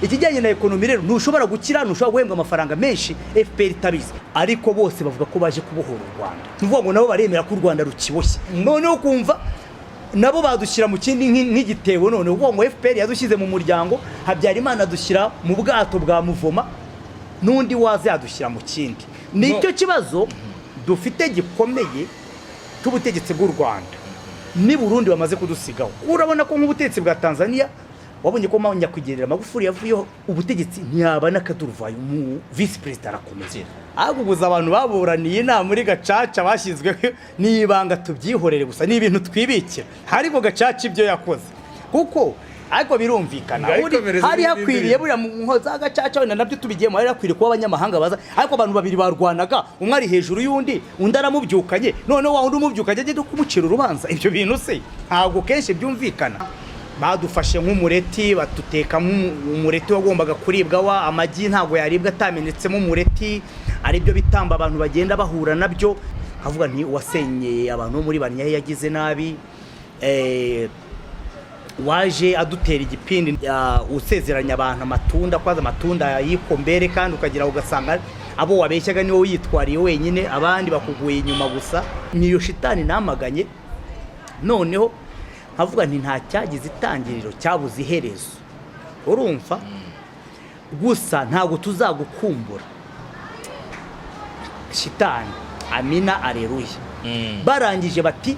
Ikijyanye na economy rero, ntushobora gukira, ntushobora guhembwa amafaranga menshi FPR itabizi. Ariko bose bavuga ko baje kubohora u Rwanda. Ni ukuvuga ngo nabo baremera ko u Rwanda rukiboshye. Noneho kumva nabo badushyira mu kindi nk'igitebo. None uvuga ngo FPR yadushyize mu muryango, Habyarimana adushyira mu bwato bwa muvoma, n'undi waza yadushyira mu kindi. Nicyo kibazo dufite gikomeye cy'ubutegetsi bw'u Rwanda ni Burundi bamaze kudusigaho. Urabona ko nk'ubutegetsi bwa Tanzania, wabonye ko nyakwigendera Magufuli yavuyeho, ubutegetsi ntiyaba n'akaduruvayo, mu visi perezida arakomeza. Ahubwo gusa abantu baburaniye inama muri Gacaca bashyizweho n'ibanga, tubyihorere gusa, ni ibintu twibikira. Ariko Gacaca ibyo yakoze kuko, ariko birumvikana. Ngayikomereze. Hari n'indi hakwiriye ndirimbo. Buriya mu za Gacaca wenda nabyo tubigiyemo, hari hakwiriye kuba abanyamahanga baza. Ariko abantu babiri barwanaga, umwe ari hejuru y'undi, undi aramubyukanye, noneho wa wundi umubyukanye ajya kumucira urubanza. Ibyo bintu se ntabwo kenshi byumvikana. Badufashe nk'umureti, baduteka nk'umureti wagombaga kuribwa wa amagi, ntabwo yaribwa atamenetsemo umureti. Aribyo bitambo abantu bagenda bahura nabyo. Nkavuga nti uwasenyeye abantu bo muri Banyahe yagize nabi, waje adutera igipindi, usezeranya abantu amatunda, kwaza amatunda yikombere, kandi ukagira ugasanga abo wabeshyaga niwo wiyitwariye wenyine, abandi bakuguye inyuma gusa. Niyo shitani namaganye. Noneho nkavuga nti nta cyagize itangiriro cyabuze iherezo. Urumva gusa ntabwo tuzagukumbura shitani. Amina, areruya. Barangije bati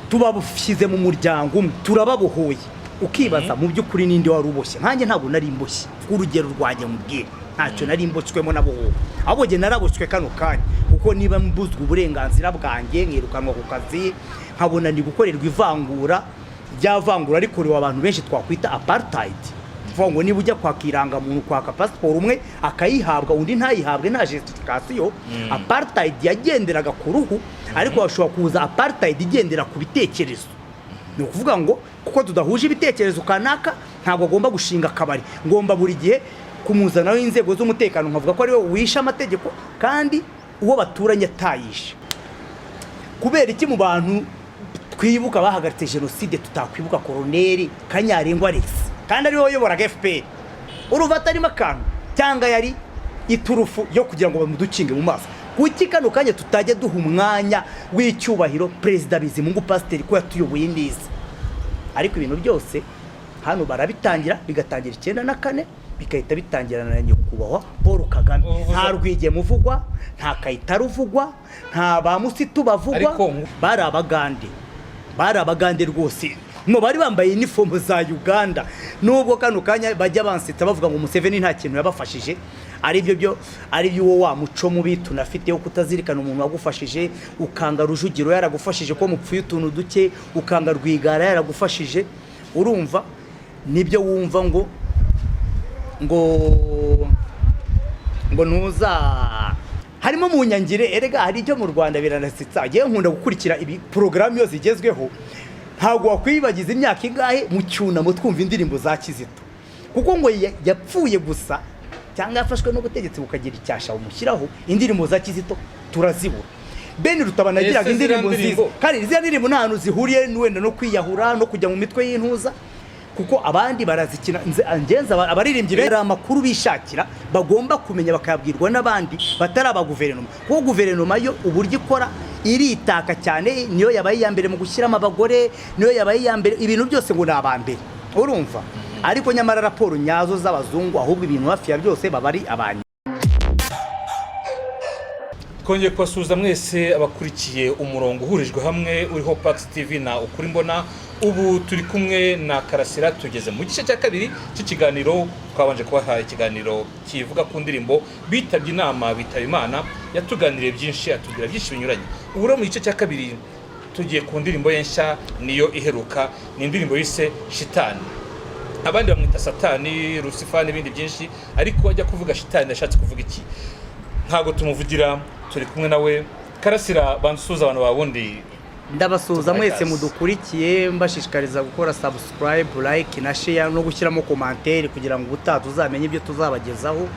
tubashyize mu muryango umwe, turababohoye. Ukibaza mu by'ukuri ninde wari uboshye? Nkanjye ntabwo nari mboshye. Urugero rwanjye mubwire, ntacyo nari mboshyemo nabohowe, ahubwo njye naraboshywe kano kanya, kuko niba mbuzwa uburenganzira bwanjye, nkirukanwa ku kazi, nkabona ni gukorerwa ivangura, rya vangura rikorewe abantu benshi twakwita apartheid, kuvuga ngo niba ujya kwaka irangamuntu, kwaka pasiporo, umwe akayihabwa undi ntayihabwe, nta justification. Apartheid yagenderaga ku ruhu, ariko hashobora kuza apartheid igendera ku bitekerezo. Ni ukuvuga ngo kuko tudahuje ibitekerezo, kanaka ntabwo agomba gushinga akabari, ngomba buri gihe kumuzanaho inzego z'umutekano, nkavuga ko ari we wishe amategeko kandi uwo baturanye atayishe. Kubera iki mu bantu twibuka bahagaritse jenoside tutakwibuka Koroneri Kanyarengwa Alex, kandi ariwe wayoboraga FPR? Urumva atarimo akantu, cyangwa yari iturufu yo kugira ngo bamudukinge mu maso? Kuki kano kanya tutajya duha umwanya w'icyubahiro Perezida Bizimungu Pasiteri, ko yatuyoboye neza? Ariko ibintu byose hano barabitangira, bigatangira 94, bigahita bitangirana na nyakubahwa Paul Kagame. Nta Rwigema uvugwa, nta Kayitare uvugwa, nta ba Musitu bavugwa. Bari Abagande, bari Abagande rwose. No bari bambaye inifomu za Uganda. Nubwo kano kanya bajya bansetsa bavuga ngo Museveni nta kintu yabafashije, aribyo byo, aribyo uwo wa muco mubi tunafite wo kutazirikana umuntu wagufashije. Ukanga Rujugiro yaragufashije ko mupfuye utuntu duke, ukanga Rwigara yaragufashije. Urumva nibyo wumva ngo ntuza harimo mu nyangire. Erega hari icyo mu Rwanda biranasetsa. Ngewe nkunda gukurikira ibi porogaramu iyo zigezweho. Ntabwo wakwibagiza imyaka ingahe mu cyunamo twumva indirimbo za Kizito, kuko ngo yapfuye gusa cyangwa yafashwe n'ubutegetsi bukagira icyasha bumushyiraho, indirimbo za Kizito turazibura. Ben Rutabana yagiraga Ese ziriya indirimbo nziza. Kandi ziriya ndirimbo nta hantu zihuriye wenda no kwiyahura no kujya mu mitwe y'intuza, kuko abandi barazikina. Ngenza abaririmbyi benshi hari amakuru bishakira bagomba kumenya, bakayabwirwa n'abandi batari aba guverinoma, kuko guverinoma yo uburyo ikora iritaka cyane. Niyo yabaye iya mbere mu gushyiramo abagore, niyo yabaye iya mbere ibintu byose, ngo ni aba mbere. Urumva, ariko nyamara raporo nyazo z'abazungu, ahubwo ibintu hafi ya byose baba ari abanyu. Twongeye kubasuhuza mwese abakurikiye umurongo uhurijwe hamwe uriho Pax TV na Ukuri Mbona. Ubu turi kumwe na Karasira, tugeze mu gice cya kabiri cy'ikiganiro. Twabanje kubaha ikiganiro kivuga ku ndirimbo bitabye inama bitaba Imana, yatuganiriye byinshi, atubwira byinshi binyuranye. Ubu rero mu gice cya kabiri tugiye ku ndirimbo ye nshya, niyo iheruka, ni indirimbo yise Shitani. Abandi bamwita Satani, Lucifer n'ibindi byinshi, ariko ajya kuvuga shitani yashatse kuvuga iki? Ntabwo tumuvugira, turi kumwe nawe. Karasira, banza usuhuza abantu bawe ubundi. Ndabasuhuza Tubahe mwese ikaze. mudukurikiye, mbashishikariza gukora subscribe, like na share no gushyiramo commentaire kugira ngo ubutaha tuzamenye ibyo tuzabagezaho.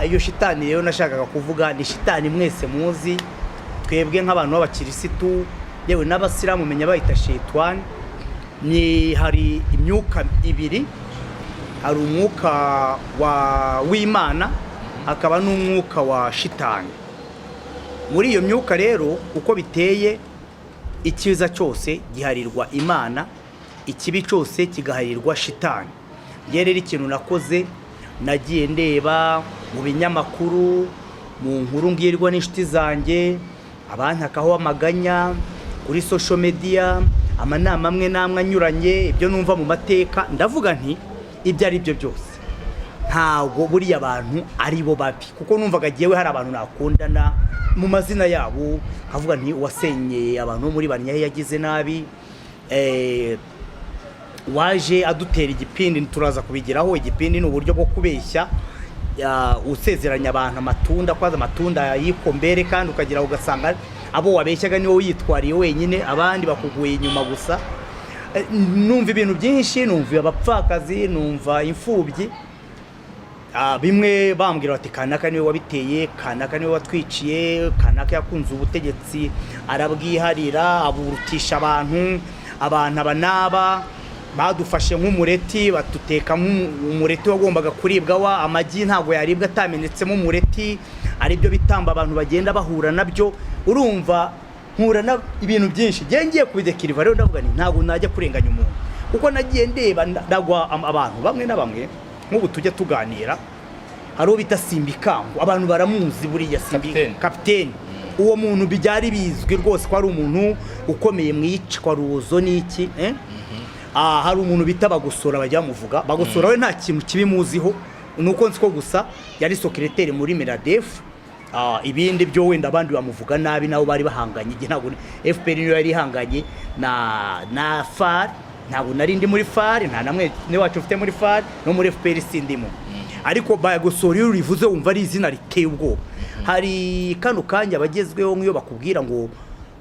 Iyo shitani rero nashakaga kuvuga ni shitani mwese muzi. Twebwe nk'abantu b'abakirisitu, yewe n'abasilamu menya bayita shetwani. Ni hari imyuka ibiri. Hari umwuka w'Imana, hakaba n'umwuka wa shitani. Muri iyo myuka rero uko biteye, icyiza cyose giharirwa Imana, ikibi cyose kigaharirwa shitani. Njye rero ikintu nakoze, nagiye ndeba mu binyamakuru, mu nkuru mbwirwa n'inshuti zanjye, abantakaho amaganya kuri social media, amanama amwe n'amwe anyuranye, ibyo numva mu mateka, ndavuga nti ibyo ari byo byose ntabwo buriya abantu ari bo babi, kuko numvaga jyewe hari abantu nakundana mu mazina yabo, nkavuga nti uwasenyeye abantu bo muri Banyahe yagize nabi, waje adutera igipindi, turaza kubigeraho. Igipindi ni uburyo bwo kubeshya, usezeranya abantu amatunda, kwaza amatunda yikombere, kandi ukagira ugasanga abo wabeshyaga niwo wiyitwariye wenyine, abandi bakuguye inyuma gusa. Numva ibintu byinshi, numva abapfakazi, numva imfubyi. Bimwe bambwira bati kanaka niwe wabiteye, kanaka niwe watwiciye, kanaka yakunze ubutegetsi arabwiharira, aburutisha abantu, abantu aba n'aba badufashe nk'umureti, baduteka nk'umureti wagombaga kuribwa wa amagi ntabwo yaribwa atamenetsemo umureti, aribyo bitambo abantu bagenda bahura nabyo. Urumva mpura na ibintu byinshi. Ngiye ngiye kubidekiriva rero, ndavuga nti ntabwo najya kurenganya umuntu, kuko nagiye ndeba ndagwa abantu bamwe na bamwe. Nk'ubu tujya tuganira, hari uwo bita Simbikango, abantu baramuzi buriya Simbi. Kapiteni. Kapiteni. Uwo muntu byari bizwi rwose ko ari umuntu ukomeye mu iyicwa rubozo n'iki, eh? Hari umuntu bita Bagosora, bajya bamuvuga. Bagosora we nta kintu kibi muziho, ni uko nzi ko gusa yari secrétaire muri Minadef. Ibindi byo wenda abandi bamuvuga nabi, nabo bari bahanganye. Igihe ntabwo FPR niyo yari ihanganye na FAR, ntabwo nari ndi muri FAR, nta namwe ne wacu ufite muri FAR, no muri FPR sindimo. Ariko Bagosora iyo urivuze wumva ari izina riteye ubwoba. Hari kano kanya abagezweho, nk'iyo bakubwira ngo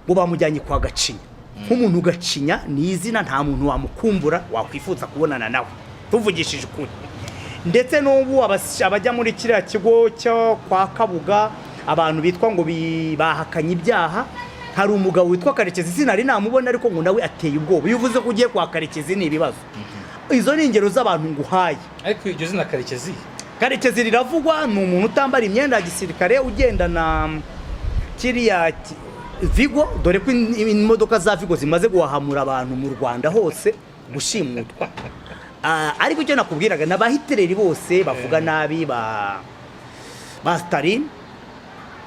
bamujyanye kwa Gacinya, nk'umuntu Gacinya ni izina nta muntu wamukumbura, wakwifuza kubonana nawe, tuvugishije ukuri. Ndetse n'ubu abajya muri kiriya kigo cyo kwa Kabuga, abantu bitwa ngo bahakanye ibyaha, hari umugabo witwa Karekezi, sinari namubona, ariko ngo nawe ateye ubwoba. Iyo uvuze ko ugiye kwa Karekezi ni ibibazo. Izo ni ingero z'abantu nguhaye. Ariko iryo zina Karekezi? Karekezi riravugwa, ni umuntu utambara imyenda ya gisirikare, ugendana kiriya Vigo, dore ko imodoka za Vigo zimaze guhahamura abantu mu Rwanda hose gushimutwa. Ariko icyo nakubwiraga ni abahitereri bose bavuga nabi ba Staline,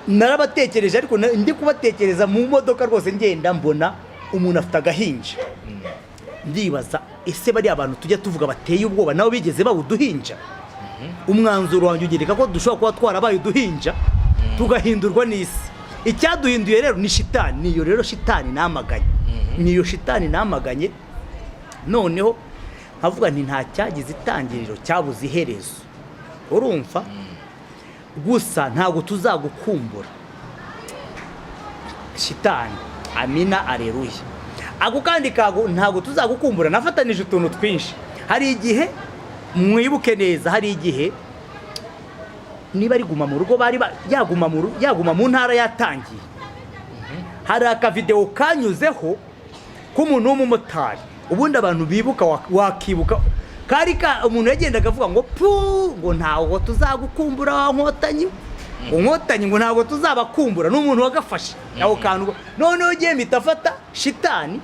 narabatekereje, ariko ndi kubatekereza mu modoka rwose ngenda, mbona umuntu afite agahinja, ndibaza ese bariya abantu tujya tuvuga bateye ubwoba nabo bigeze baba uduhinja? Umwanzuro wanjye ugereka ko dushobora kuba twarabaye uduhinja tugahindurwa n'isi. Icyaduhinduye rero ni shitani. Niyo rero shitani namaganye, niyo shitani namaganye. Noneho nkavuga nti nta cyagize itangiriro cyabuze iherezo. Urumva gusa ntabwo tuzagukumbura shitani. Amina, aleluya. Ako kandi kago ntabwo tuzagukumbura, nafatanije utuntu twinshi. Hari igihe, mwibuke neza, hari igihe niba ari guma mu rugo bari yaguma mu ntara yatangiye, hari akavidewo kanyuzeho k'umuntu w'umumotari. Ubundi abantu bibuka, wakibuka kari ka umuntu yagendaga avuga ngo pu, ngo ntabwo tuzagukumbura wa nkotanyi, ngo nkotanyi, ngo ntabwo tuzabakumbura. Ni umuntu wagafashe ako kantu. Noneho ugiye mpita afata shitani,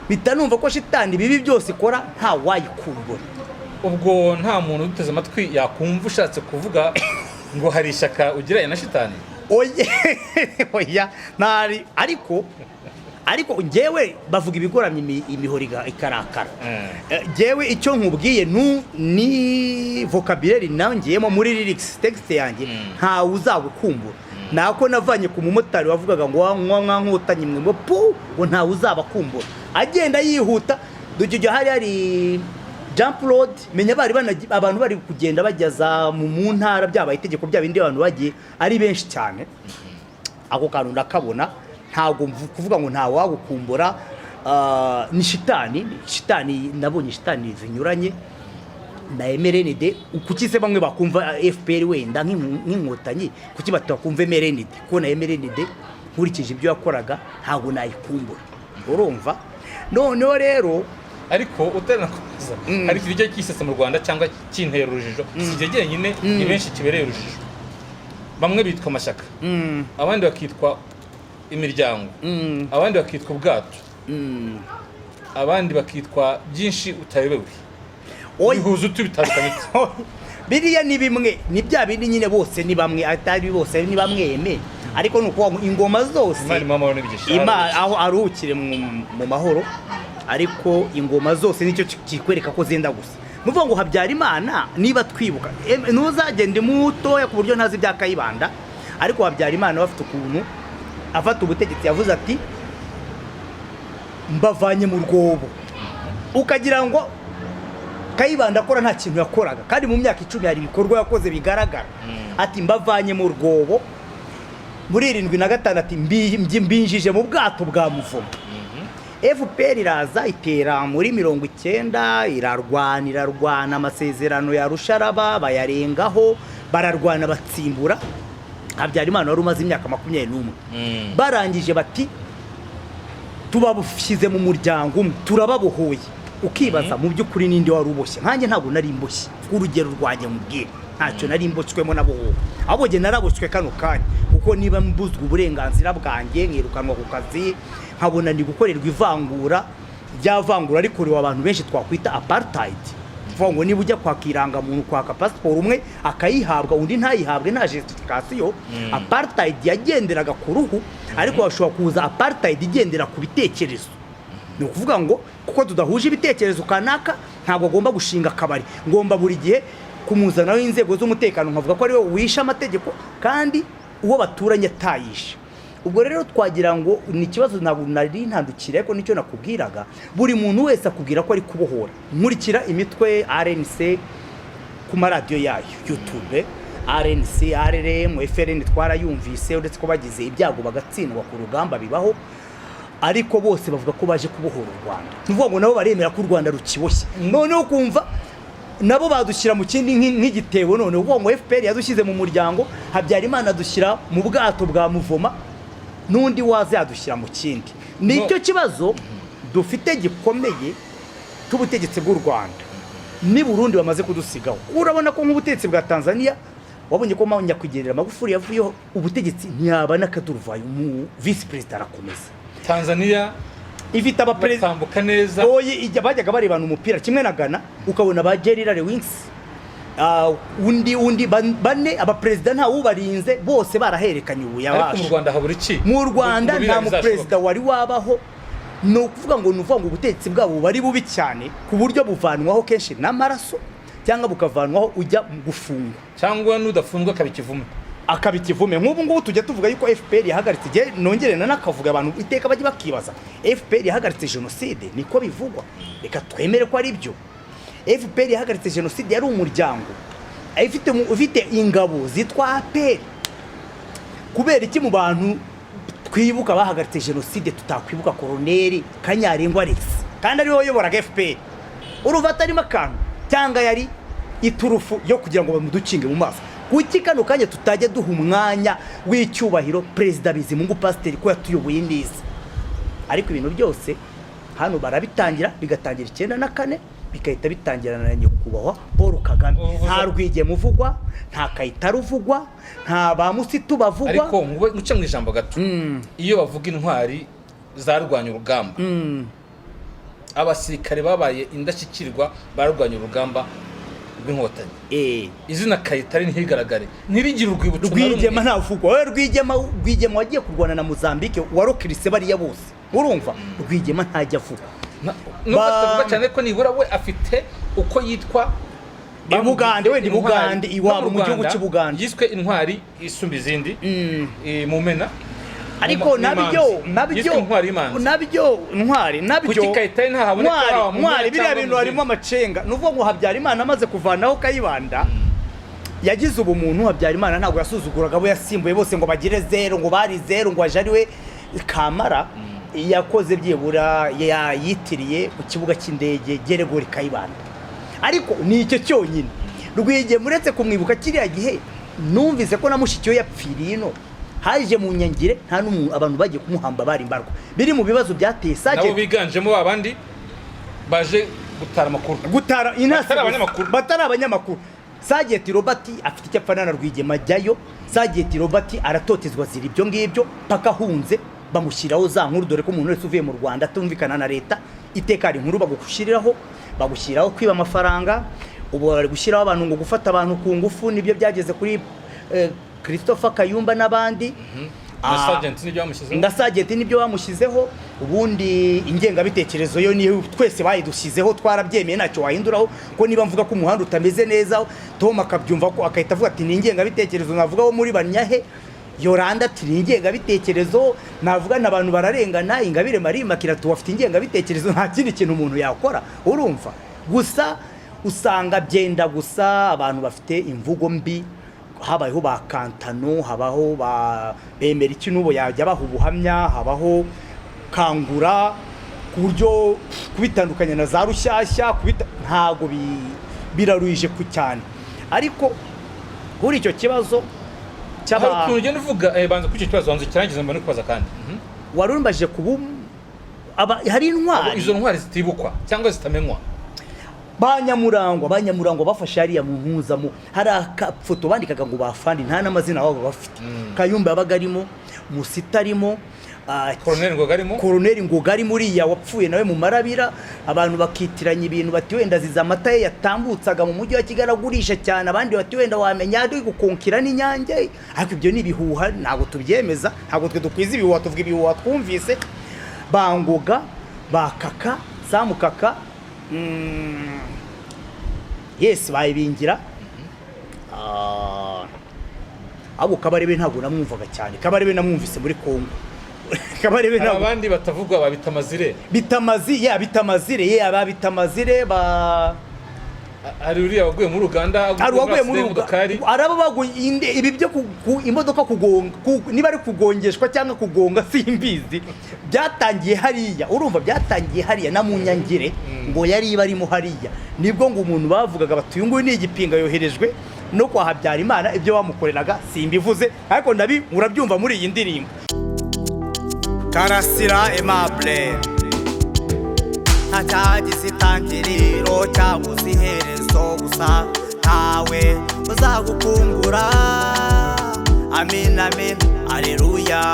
mpita numva ko shitani ibibi byose ikora nta wayikumbura. Ubwo nta muntu uduteze amatwi yakumva ushatse kuvuga ngo hari ishyaka ugiranye na shitani? Oya, oya, ntari. Ariko njyewe bavuga ibigoramye imihoro ikarakara. Njyewe icyo nkubwiye ni vocabulaire nangiyemo muri lyrics, text yanjye. Ntawe uzagukumbura, nako navanye ku mumotari wavugaga ngo wa mwa nkotanyi mwe, ngo pu, ngo ntawe uzabakumbura, agenda yihuta. Dujya hari jump road, menya bari abantu bari kugenda bageza mu ntara, byabaye itegeko, bya bindi abantu bagiye ari benshi cyane. Ako kantu ndakabona, ntabwo kuvuga ngo ntawe wagukumbura. Ni shitani, ni shitani. Nabonye shitani zinyuranye na MRND. Kuki se bamwe bakumva FPR wenda nk'inkotanyi, kuki batakumva MRND? Kuko na MRND nkurikije ibyo yakoraga ntabwo nayikumbura. Urumva noneho rero Ariko utaranakomeza, hari ikintu kijya kisesa mu Rwanda cyangwa kintera urujijo. Si jye jyenyine, ni benshi kibereye urujijo. Bamwe bitwa amashyaka, abandi bakitwa imiryango, abandi bakitwa ubwato, abandi bakitwa byinshi utayobewe. Oya. Bihuza utu bitandukanye ute? Biriya ni bimwe, ni bya bindi nyine, bose ni bamwe, atari bose ni bamwe, ariko ni ukuvuga ngo ingoma zose Imana imuhe amahoro n'imigisha. Aho aruhukire mu mahoro. Ariko ingoma zose nicyo kikwereka ko zenda gusa. Ni ukuvuga ngo Habyarimana, niba twibuka, ntuzagende mutoya ku buryo ntazi ibya Kayibanda, ariko Habyarimana bafite ukuntu afata ubutegetsi yavuze ati: "Mbavanye mu rwobo." Ukagira ngo Kayibanda akora nta kintu yakoraga, kandi mu myaka 10 hari ibikorwa yakoze bigaragara. Ati: "Mbavanye mu rwobo." Muri 75 ati: "Mbinjije mu bwato bwa Muvumo." FPR iraza itera muri 90, irarwana, irarwana, amasezerano ya Rusharaba bayarengaho, bararwana, batsimbura Habyarimana wari umaze imyaka 21. Barangije bati: "Tubashyize mu muryango umwe, turababohoye." Ukibaza mu by'ukuri ninde wari uboshye? Nkanjye ntabwo nari mboshye. Urugero rwanjye mubwire, ntacyo nari mboshyemo nabohowe, ahubwo njye naraboshywe kano kanya, kuko niba mbuzwa uburenganzira bwanjye, nkirukanwa ku kazi, nkabona ni gukorerwa ivangura, rya vangura rikorewe abantu benshi twakwita apartheid, kuvuga ngo niba ujya kwaka irangamuntu, kwaka pasiporo, umwe akayihabwa undi ntayihabwe, nta justification. Apartheid yagenderaga ku ruhu, ariko hashobora kuza apartheid igendera ku bitekerezo. Ni ukuvuga ngo kuko tudahuje ibitekerezo kanaka ntabwo agomba gushinga akabari, ngomba buri gihe kumuzanaho inzego z'umutekano, nkavuga ko ariwe wishe amategeko kandi uwo baturanye atayishe. Ubwo rero twagira ngo ni ikibazo, ntabwo nari ntandukira, ariko nicyo nakubwiraga. Buri muntu wese akubwira ko ari kubohora. Nkurikira imitwe RNC ku maradiyo yayo, YouTube, RNC, RRM, FRN twarayumvise, uretse ko bagize ibyago bagatsindwa ku rugamba, bibaho. Ariko bose bavuga ko baje kubohora u Rwanda. Ni ukuvuga ngo nabo baremera ko u Rwanda rukiboshye. Noneho kumva nabo badushyira mu kindi nk'igitebo. None uvuga ngo FPR yadushyize mu muryango, Habyarimana adushyira mu bwato bwa Muvoma, n'undi waza yadushyira mu kindi. Nicyo kibazo dufite gikomeye cy'ubutegetsi bw'u Rwanda ni Burundi bamaze kudusigaho. Urabona ko nk'ubutegetsi bwa Tanzania, wabonye ko nyakwigendera Magufuli yavuyeho, ubutegetsi ntiyaba n'akaduruvayo, mu visi perezida arakomeza. Tanzania ifite abaperezida batambuka neza. Oye, ijya bajyaga barebana umupira kimwe na Ghana, ukabona ba Jerry Rawlings, undi bane abaperezida nta wubarinze, bose barahererekanye Ariko mu ubuyabasha. Rwanda habura iki? Mu Rwanda Ngo nta biriya bizashoboka? muperezida wari wabaho. Ni ukuvuga ngo ubutegetsi bwabo buba ari bubi cyane ku buryo buvanwaho kenshi n'amaraso, cyangwa bukavanwaho ujya gufungwa, cyangwa n'udafunzwe akaba ikivume. Akaba ikivume. Nk'ubu ngubu tujya tuvuga yuko FPR yahagaritse igihe, nongere nanakavuga, abantu iteka bajya bakibaza: FPR yahagaritse jenoside? Niko bivugwa, reka twemere ko ari byo. FPR yahagaritse jenoside, yari umuryango ifite ingabo zitwa APR. Kubera iki mu bantu twibuka bahagaritse jenoside tutakwibuka Koroneri Kanyarengwa Alex, kandi ariwe wayoboraga FPR? Urumva atarimo akantu, cyangwa yari iturufu yo kugira ngo bamudukinge mu maso? Kuki kano kanya tutajya duha umwanya w'icyubahiro Perezida Bizimungu Pasiteri, ko yatuyoboye neza? Ariko ibintu byose hano barabitangira, bigatangira 94, bigahita bitangirana na nyakubahwa Paul Kagame. Nta Rwigema uvugwa, nta Kayitare uvugwa, nta ba Musitu bavugwa. Ariko nguce mu ijambo gato. Iyo bavuga intwari zarwanya urugamba, abasirikare babaye indashyikirwa barwanya urugamba rw'Inkotanyi, izina Kayitare ntigaragare, ntirigire urwibutso na rumwe. Rwigema ntavugwa. Wowe Rwigema, Rwigema wagiye kurwana na Mozambique, warokirise bariya bose, urumva Rwigema ntajya avugwa. Nubwo atavuga cyane ko nibura we afite uko yitwa. I Bugande, wenda i Intwari. Bugande, iwabo No mu gihugu Rwanda, cy'i Bugande. yiswe intwari isumba izindi, mu Mena. Ariko nabyo n'imanzi. nabyo Yiswe intwari y'imanzi. Nabyo ntwari nabyo. Kuki Kayitare ntahaboneka, Ntwari, haba mu ntwari Mena biriya cyangwa bintu mu harimo zindi? amacenga. Ni ukuvuga ngo Habyarimana amaze kuvanaho Kayibanda yagize ubumuntu. Habyarimana ntabwo yasuzuguraga abo yasimbuye bose ngo bagire zero, ngo bari zero, ngo aje ari we kamara. Yakoze byibura yayitiriye ku kibuga cy'indege Geregori Kayibanda, ariko ni icyo cyonyine. Rwigema, uretse kumwibuka kiriya gihe, numvise ko na mushiki we yapfiriye ino haje mu Nyangire, nta n'umuntu, abantu bagiye kumuhamba bari mbarwa. Biri mu bibazo byateye Nabo sake. biganjemo babandi. Baje gutara amakuru. Gutara intasi. Batari abanyamakuru. Batari abanyamakuru. Sergeant Robert afite icyo apfana na Rwigema, ajyayo. Sergeant Robert aratotezwa, azira ibyo ngibyo paka ahunze, bamushyiraho za nkuru, dore ko umuntu wese uvuye mu Rwanda atumvikana na leta, iteka hari inkuru bagushyiriraho, bagushyiraho kwiba amafaranga. Ubu bari gushyiraho abantu ngo gufata abantu ku ngufu, nibyo byageze kuri Christopher Kayumba n'abandi. Na Ah, Sergeant nibyo bamushyizeho. Na Sergeant nibyo bamushyizeho. Ubundi ingengabitekerezo yo niyo twese bayidushyizeho, twarabyemeye, ntacyo wahinduraho. Ko niba mvuga ko umuhanda utameze neza, Tom akabyumva ko agahita avuga ati ni ingengabitekerezo, navuga wo muri Banyahe Yoranda ati ni ingengabitekerezo, navuga n'abantu bararengana, Ingabire Marie Makiratu bafite ingengabitekerezo, nta kindi kintu umuntu yakora. Urumva gusa usanga byenda gusa abantu bafite imvugo mbi. Habayeho ba Kantano, habaho ba bemera iki, n'ubu yajya baha ubuhamya, habaho Kangura, ku buryo kubitandukanya na za Rushyashya ntago biraruhije ku cyane. Ariko kuri icyo kibazo Hari cy'aba ukuntu ugenda uvuga, banza kuri icyo kibazo, banza ukirangize mbone kubaza kandi. Wari umbajije ku hari intwari. Izo ntwari zitibukwa cyangwa zitamenywa. Banyamurangwa bafashe hariya mu mpuzamo, hari akafoto bandikaga ngo bafandi, nta n'amazina babo bafite. Kayumba yabaga arimo, Musita arimo, Koroneli Ngoga arimo. Koroneli Ngoga ari muriya wapfuye nawe mu Marabira. Abantu bakitiranya ibintu, bati wenda azize amata ye yatambutsaga mu mujyi wa Kigali agurisha cyane, abandi bati wenda wamenya ari gukonkira n'Inyange. Ariko ibyo ni ibihuha, ntabwo tubyemeza, ntabwo twe dukwiza ibihuha, tuvuga ibihuha twumvise. Bangoga, bakaka Samukaka, yes, bayibingira. Ahubwo Kabarebe ntabwo namwumvaga cyane. Kabarebe namwumvise muri Kongo. Kabarebe Hari ntabwo abandi batavugwa, babita amazire. Bitamazi ya bitamazire ye, aba bitamazire ba Hari uriya waguye muri Uganda. Hari uwaguye muri imodokari. Hari abo baguye ibi byo imodoka kugonga, niba ari kugongeshwa cyangwa kugonga simbizi, byatangiye hariya. Urumva byatangiye hariya na Munyangire ngo yari barimo hariya, nibwo ngo umuntu bavugaga bati uyu nguyu ni igipinga yoherejwe no kwa Habyarimana. Ibyo bamukoreraga simbivuze, ariko ndabi urabyumva muri iyi ndirimbo. Karasira Aimable, ntacyagize itangiriro cyabuze iherezo, gusa ntawe uzagukumbura. Amin, amin, aleluya.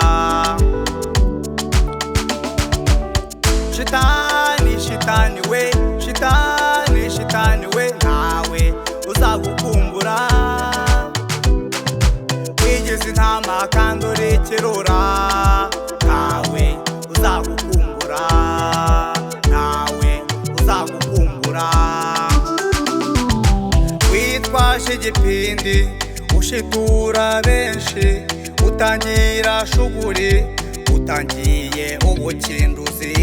Shitani, shitani we, shitani, shitani we, ntawe uzagukumbura. Wigeze intama kandi uri ikirura, ntawe uzagukumbura, ntawe uzagukumbura. Witwaje igipindi ushitura benshi, utangira shuguri, utangiye ubukinduzi.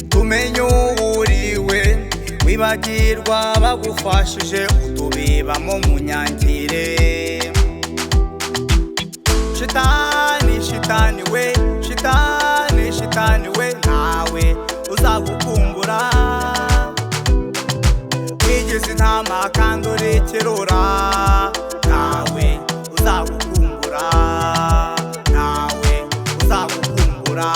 Tumenye uwuriwe, wibagirwa bagufashije, utubibamo munyangire. Shitani, shitani we, shitani, shitani we, ntawe uzagukumbura. Wigeze intama kandi uri ikirura, ntawe uzagukumbura, ntawe uzagukumbura.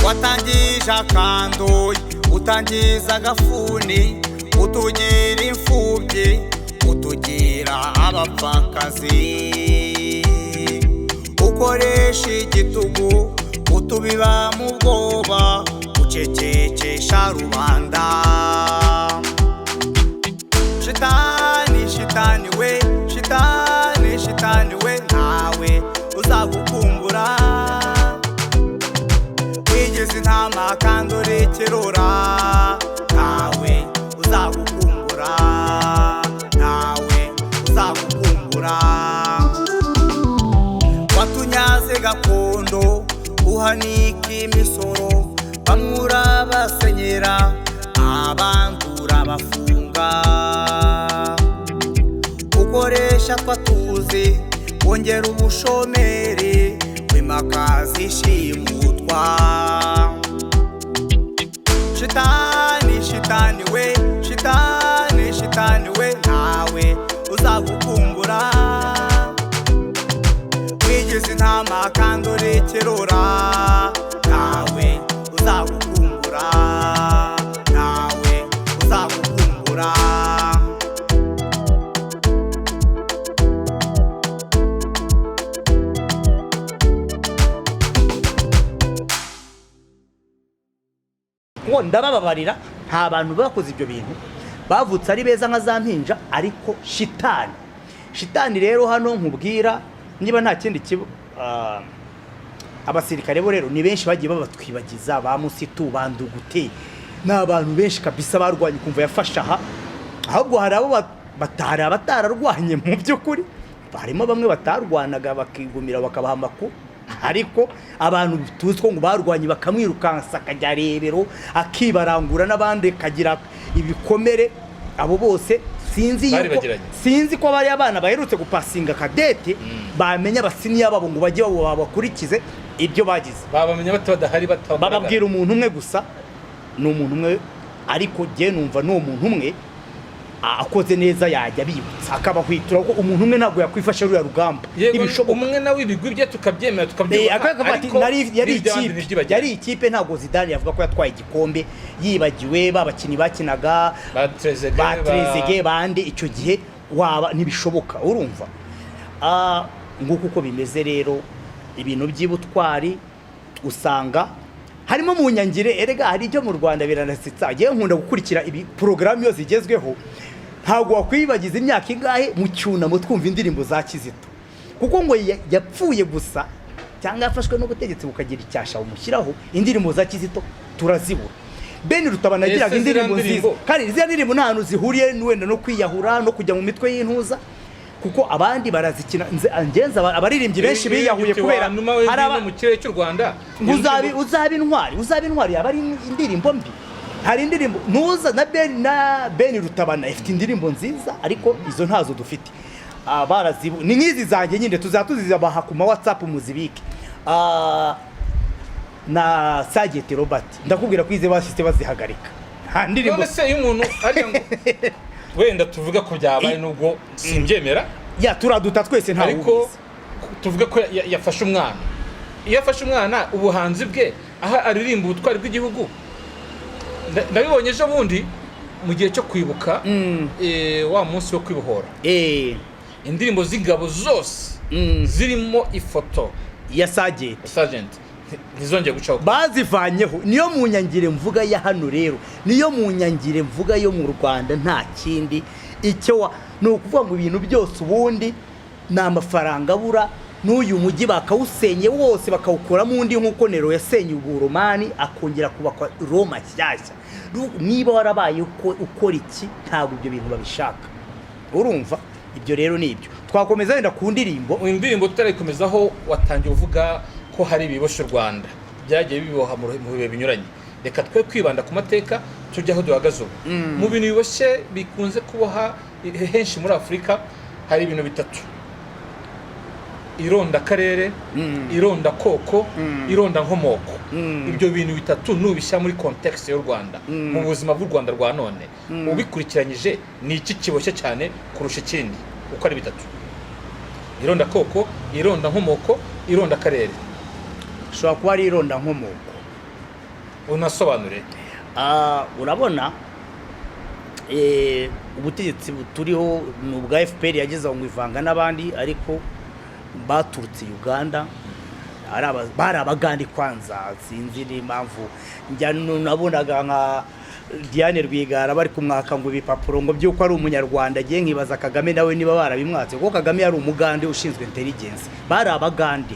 Watangije akandoyi, utangiza agafuni, utugira imfubyi, utugira abapfakazi, ukoresha igitugu, utubiba mu bwoba, ucecekesha rubanda. Shitani, shitani we, shitani, shitani we, ntawe uzagukumbura. Wigeze intama kandi uri ikirura, ntawe uzagukumbura, ntawe uzagukumbura. Watunyaze gakondo, uhanika imisoro, bamwe urabasenyera, abandi urabafunga, ukoresha twatuzi, wongera ubushomeri, wimakaza ishimutwa. Shitani, shitani we, shitani, shitani we, ntawe uzagukumbura. Wigeze intama kandi uri ikirura, ntawe. uzagukumbura. Ngo ndabababarira, nta bantu bakoze ibyo bintu bavutse ari beza nka za mpinja. Ariko shitani, shitani rero hano nkubwira, niba nta kindi kiba, abasirikare bo rero ni benshi bagiye babatwibagiza, ba Musitu, ba Ndugute, ni abantu benshi kabisa barwanye, ukumva yafashe aha. Ahubwo hari abo batari abatararwanye mu by'ukuri, harimo bamwe batarwanaga bakigumira bakabaha amakuru, ariko abantu tuzi ko ngo barwanye bakamwirukansa akajya Rebero akibarangura n'abandi akagira ibikomere, abo bose sinzi yuko Baribagiranye. Sinzi ko bariya abana baherutse gupasinga kadete bamenya abasiniya babo ngo bajye babakurikize ibyo bagize. Babamenya bate badahari, batagaragara? Bababwira umuntu umwe gusa, ni umuntu umwe, ariko jye numva n'uwo muntu umwe akoze neza yajya abibutsa akabahwitura, kuko umuntu umwe ntabwo yakwifasha ruriya rugamba. Yego. Ntibishoboka. Umwe nawe ibigwi bye tukabyemera, tukabyubaha, akavuga ati, ariko yari n'iby'abandi ikipe ntibyibagirane. Yari ikipe. Ntabwo Zidane yavuga ko yatwaye igikombe yibagiwe ba bakinnyi bakinaga, ba Trezeguet, ba Trezeguet bande icyo gihe waba, ntibishoboka. Urumva, nguko uko bimeze rero. Ibintu by'ubutwari usanga harimo mu nyangire. Erega hari ibyo mu Rwanda biranasetsa. Ngewe nkunda gukurikira ibi porogaramu iyo zigezweho. Ntabwo wakwibagiza imyaka ingahe mu cyunamo twumva indirimbo za Kizito, kuko ngo yapfuye gusa cyangwa yafashwe n'ubutegetsi bukagira icyasha bumushyiraho, indirimbo za Kizito turazibura. Ben Rutabana yagiraga Ese ziriya indirimbo nziza. ndirimbo? Kandi ziriya ndirimbo nta hantu zihuriye wenda no kwiyahura no kujya mu mitwe y'intuza, kuko abandi barazikina. Ngenza abaririmbyi benshi biyahuye kubera hari hari mu kirere cy'u Rwanda. Ngo uzaba intwari, uzaba intwari, yaba ari indirimbo mbi. Hari indirimbo ntuza na Ben Rutabana ifite indirimbo nziza, ariko izo ntazo dufite. Barazibu ni nk'izi zanjye nyine tuzaba tuzibaha ku ma WhatsApp muzibike. Na Sagete Robert, ndakubwira ko ize bashyize bazihagarika, nta ndirimbo. None se iyo umuntu arya ngo wenda tuvuge ko byabaye, nubwo simbyemera, ya turaduta twese, nta ariko wubizi. Tuvuge ko yafashe umwana, iyo afashe umwana ubuhanzi bwe aho aririmba ubutwari bw'igihugu. Ndabibonye ejo bundi mu gihe cyo kwibuka, wa munsi wo kwibohora, indirimbo z'ingabo zose zirimo ifoto ya Sagete Sergeant ntizongeye gucaho. Bazivanyeho. Niyo mu nyangire mvuga ya hano rero, niyo mu nyangire mvuga yo mu Rwanda, nta kindi. Icyo ni ukuvuga ngo ibintu byose ubundi ni amafaranga abura. N'uyu mujyi bakawusenye wose bakawukuramo undi, nk'uko Nero yasenye Uburomani akongera kubakwa Roma nshyashya. Niba warabaye ukora iki, ntabwo ibyo bintu babishaka. Urumva, ibyo rero ni ibyo. Twakomeza wenda ku ndirimbo. Indirimbo tutarayikomezaho, watangiye uvuga ko hari ibiboshye u Rwanda byagiye biboha mu bihe binyuranye. Reka twe kwibanda ku mateka, tujye aho duhagaze ubu. Mu bintu biboshye bikunze kuboha henshi muri Afurika hari ibintu bitatu: irondakarere, irondakoko, irondankomoko. Ibyo bintu bitatu nubishyira muri context y'u Rwanda, mu buzima bw'u Rwanda rwa none, ubikurikiranyije, ni iki kiboshye cyane kurusha ikindi uko ari bitatu? Irondakoko, irondankomoko, irondakarere. Ushobora kuba ari irondankomoko. Unasobanure. Urabona, ubutegetsi turiho ni ubwa FPR, yageze aho ngo ivanga n'abandi, ariko baturutse Uganda, bari Abagande kwanza. Sinzi n'impamvu njya nabonaga nka Diane Rwigara bari kumwaka ngo ibipapuro ngo by'uko ari Umunyarwanda, agiye nkibaza Kagame nawe niba barabimwatse, kuko Kagame yari Umugande ushinzwe intelligence. Bari Abagande,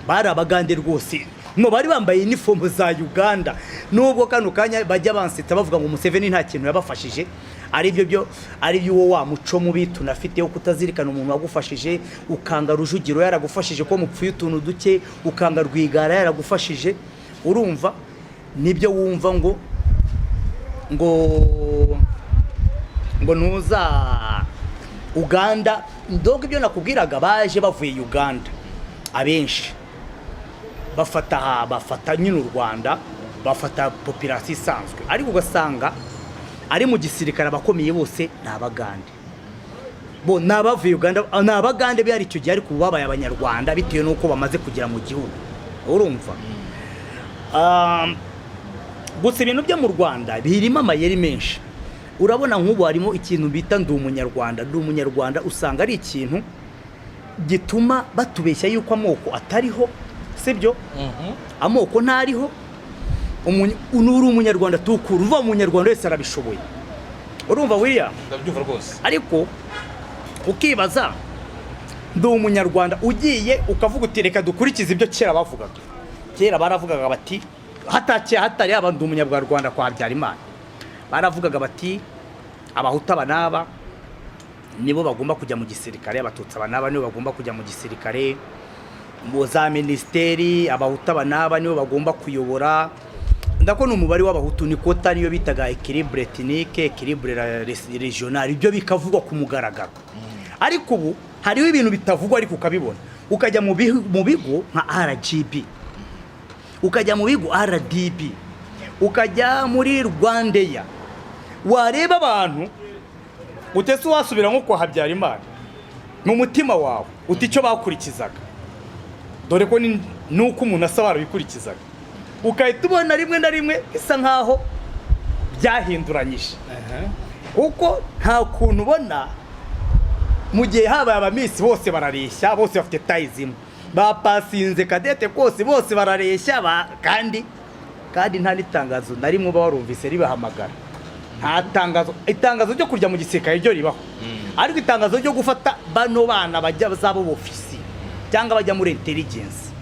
bari Abagande rwose, no bari bambaye inifomu za Uganda. Nubwo kano kanya bajya bansita bavuga ngo Museveni nta kintu yabafashije, ari byo ari byo uwo wa muco mubi tunafite wo kutazirikana umuntu wagufashije. Ukanga Rujugiro yaragufashije ko mupfuye utuntu duke, ukanga Rwigara yaragufashije. Urumva, nibyo wumva ngo ntuza Uganda. Donc ibyo nakubwiraga, baje bavuye Uganda abenshi, bafata aha, bafata nyine u Rwanda, bafata population isanzwe, ariko ugasanga ari mu gisirikare abakomeye bose ni Abagande, bo ni abavuye Uganda, ni Abagande byari icyo gihe, ariko ubu babaye Abanyarwanda bitewe n'uko bamaze kugera mu gihugu. Urumva, gusa ibintu byo mu Rwanda birimo amayeri menshi. Urabona nk'ubu harimo ikintu bita "Ndi Umunyarwanda". "Ndi Umunyarwanda" usanga ari ikintu gituma batubeshya yuko amoko atariho, sibyo? Amoko ntariho. Nuri Umunyarwanda tukura uva Umunyarwanda wese arabishoboye. Urumva, William? Ndabyumva rwose. Ariko ukibaza, "Ndi Umunyarwanda", ugiye ukavuga uti reka dukurikize ibyo kera bavugaga. Kera baravugaga bati, hatake hatari yaba "Ndi Umunyarwanda" kwa Habyarimana, baravugaga bati Abahutu aba n'aba nibo bagomba kujya mu gisirikare, Abatutsi aba n'aba nibo bagomba kujya mu gisirikare, mu za minisiteri Abahutu aba n'aba nibo bagomba kuyobora. Ndako ni umubare w'Abahutu, ni quota, niyo bitaga équilibre ethnique, équilibre régional. Ibyo bikavugwa ku mugaragaro. Ariko ubu hariho ibintu bitavugwa ariko ukabibona, ukajya mu bigo nka RGB, ukajya mu bigo RDB, ukajya muri RwandAir, wareba abantu utese wasubira nko kwa Habyarimana mu mutima wawe uti icyo bakurikizaga, dore ko nuko umuntu asa barabikurikizaga, ukahita ubona rimwe na rimwe bisa nkaho byahinduranyije, kuko nta kuntu ubona mu gihe habaye abamisi bose barareshya, bose bafite taille zimwe, bapasinze cadet kose, bose barareshya, kandi nta n'itangazo na rimwe uba warumvise ribahamagara. Nta tangazo. Itangazo ryo kujya mu gisirikare ryo ribaho, ariko itangazo ryo gufata bano bana bajya zabo ofisi cyangwa bajya muri intelligence,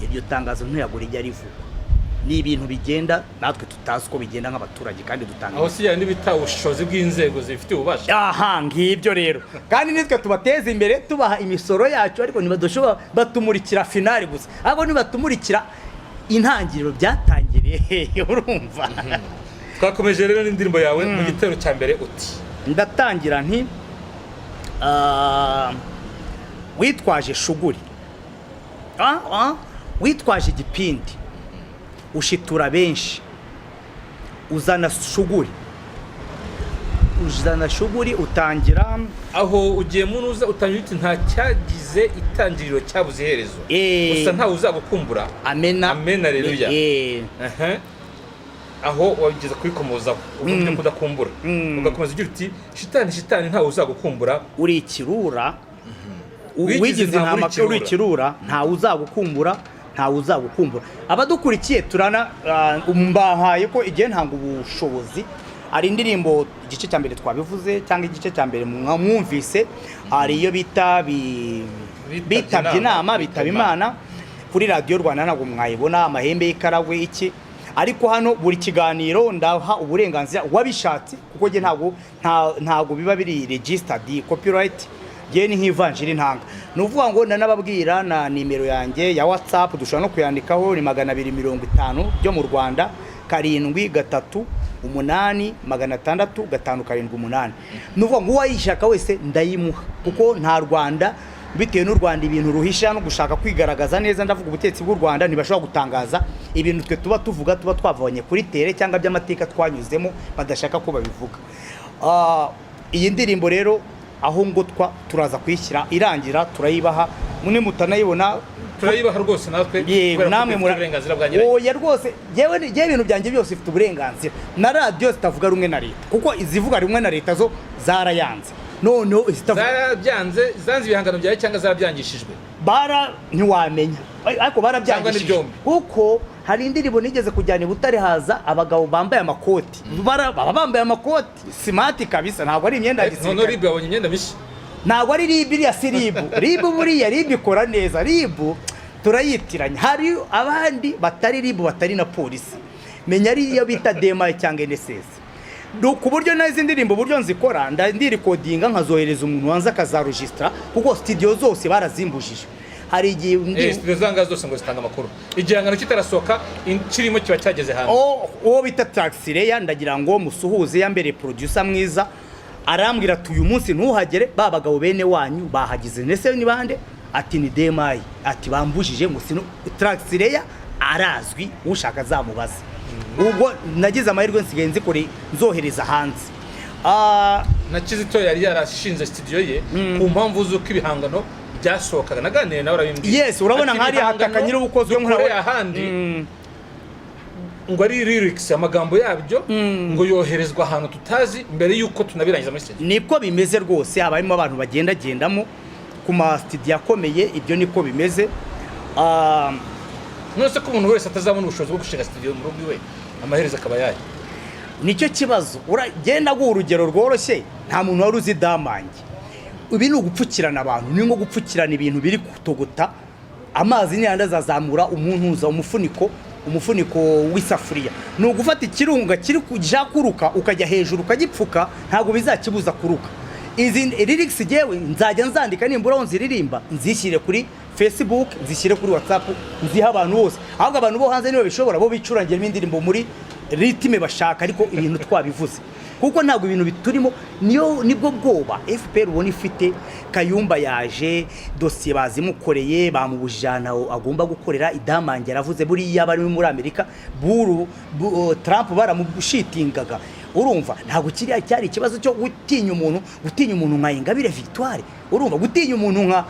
iryo tangazo ntiyagura rijya rivugwa. Ni ibintu bigenda natwe tutazi uko bigenda nk'abaturage, kandi dutanga Aho si yandi bita ubushobozi bw'inzego zibifitiye ububasha? Aha ngibyo rero, kandi nitwe tubateza imbere, tubaha imisoro yacu, ariko ntibadushobora, batumurikira finale gusa, ahubwo nibatumurikira intangiriro byatangiriye hehe? Urumva? Twakomeje rero n'indirimbo yawe. Mu gitero cya mbere uti: Ndatangira nti witwaje shuguri, witwaje igipindi, ushitura benshi, uzana shuguri, uzana shuguri, utangira. Aho ugiye munuza, utangira uti nta cyagize itangiriro cyabuze iherezo, gusa ntawe uzagukumbura. Amena. Amen, haleluya. Aha. Aho wageze kubikomozaho uvuga ibyo kudakumbura, ugakomeza ugira uti shitani, shitani, ntawe uzagukumbura. Uri ikirura. Wigize wigize intama, intama, uri uri ikirura, ntawe uzagukumbura, ntawe uzagukumbura. Abadukurikiye turana mbahaye ko igihe ntanga ubushobozi. Hari indirimbo, igice cya mbere twabivuze, cyangwa igice cya mbere mwumvise, hari iyo bita Bitabye bitabye inama, inama, bitaba Imana. Kuri Radiyo Rwanda ntabwo mwayibona, amahembe y'ikaragwe iki. Ariko hano buri kiganiro ndaha uburenganzira uwabishatse, kuko njye ntabwo ntabwo biba biri registered copyright. Njye ni nk'ivanjiri ntanga. Ni ukuvuga ngo ndanababwira na nimero yanjye ya WhatsApp, dushobora no kuyandikaho, ni 250 byo mu Rwanda, 738 600 578. Ni ukuvuga ngo uwayishaka wese ndayimuha, kuko nta Rwanda, bitewe n'u Rwanda ibintu ruhisha no gushaka kwigaragaza neza, ndavuga ubutegetsi bw'u Rwanda, ntibashobora gutangaza ibintu twe tuba tuvuga, tuba twavanye kuri terrain cyangwa by'amateka twanyuzemo, badashaka ko babivuga. Iyi ndirimbo rero aho ngotwa turaza kuyishyira irangira, turayibaha mune mutanayibona. Turayibaha rwose natwe, Yego, kubera ko namwe dufite uburenganzira bwa nyirayo. Oya rwose, yewe ibintu byanjye byose bifite uburenganzira, na radiyo zitavuga rumwe na leta, kuko izivuga rumwe na leta zo zarayanze. Noneho izitavuga Zarabyanze, zanze ibihangano byawe cyangwa zarabyangishijwe? Bara ntiwamenya, ariko Cyangwa ni barabyangishije. byombi. Kuko hari indirimbo nigeze kujyana i Butare, haza abagabo bambaye amakoti. Baba bambaye amakoti smart kabisa, ntabwo ari imyenda ya Noneho gisirikare. RIB yabonye imyenda mishya. Ntabwo ari RIB, iriya si RIB. RIB buriya, RIB ikora neza, RIB turayitiranya. Hari abandi batari RIB, batari na polisi, menya ari iyo bita DMI cyangwa NSS. Ku buryo n'izi ndirimbo uburyo nzikora, ndirikodinga nkazohereza umuntu wanze akazarujisitara, kuko studio zose barazimbujije. Hari igihe Studio zanga zose ngo zitanga amakuru igihangano kitarasohoka, kirimo kiba cyageze hanze. Uwo bita Taxireya, ndagira ngo musuhuze, yambereye producer mwiza, arambwira ati uyu munsi ntuhagere, ba bagabo bene wanyu bahagize. Ndetse ni bande? Ati ni DMI. Ati bambujije ngo sino. Taxireya arazwi, ushaka azamubaze. Ubwo nagize amahirwe nsigaye nzikore nzohereza hanze. Na Kizito yari yarashinze studio ye ku mpamvu z'uko ibihangano byasohokaga. Naganiriye nawe arabimbwira. Yes, urabona Ati nk'hariya ibihangano hataka nyir'ubukozwe dukoreye ahandi. Ngo ari lyrics, amagambo yabyo, ngo yoherezwa ahantu tutazi mbere y'uko tunabirangiza muri studio. Niko bimeze rwose, haba harimo abantu bagendagendamo ku ma studio akomeye, ibyo niko bimeze. None se ko umuntu wese atazabona ubushobozi bwo gushinga studio mu rugo iwe, amaherezo akaba yayo? Nicyo kibazo. Uragenda guha urugero rworoshye, nta muntu wari uzi Damange. Ibi ni ugupfukirana abantu, ni nko gupfukirana ibintu biri kutogota amazi, niyandi azazamura umuntuza umufuniko w'isafuriya. Ni ugufata ikirunga kiri kujya kuruka, ukajya hejuru ukagipfuka, ntabwo bizakibuza kuruka. Izi lyrics jyewe nzajya nzandika, nimbura aho nziririmba nzishyire kuri Facebook, nzishyire kuri WhatsApp, nzihe abantu bose. Ahubwo abantu bo hanze nibo bishobora, bo bicurangiramo indirimbo muri rythme bashaka, ariko ibintu twabivuze, kuko ntabwo ibintu biturimo. Niyo nibwo bwoba FPR ubona ifite. Kayumba yaje, dosiye bazimukoreye, bamubujije ahantu agomba gukorera. Idamange yaravuze, buriya bari muri Amerika buru Trump baramushitingaga. Urumva ntabwo kiriya cyari ikibazo cyo gutinya umuntu, gutinya umuntu nka Ingabire Victoire, urumva gutinya umuntu nka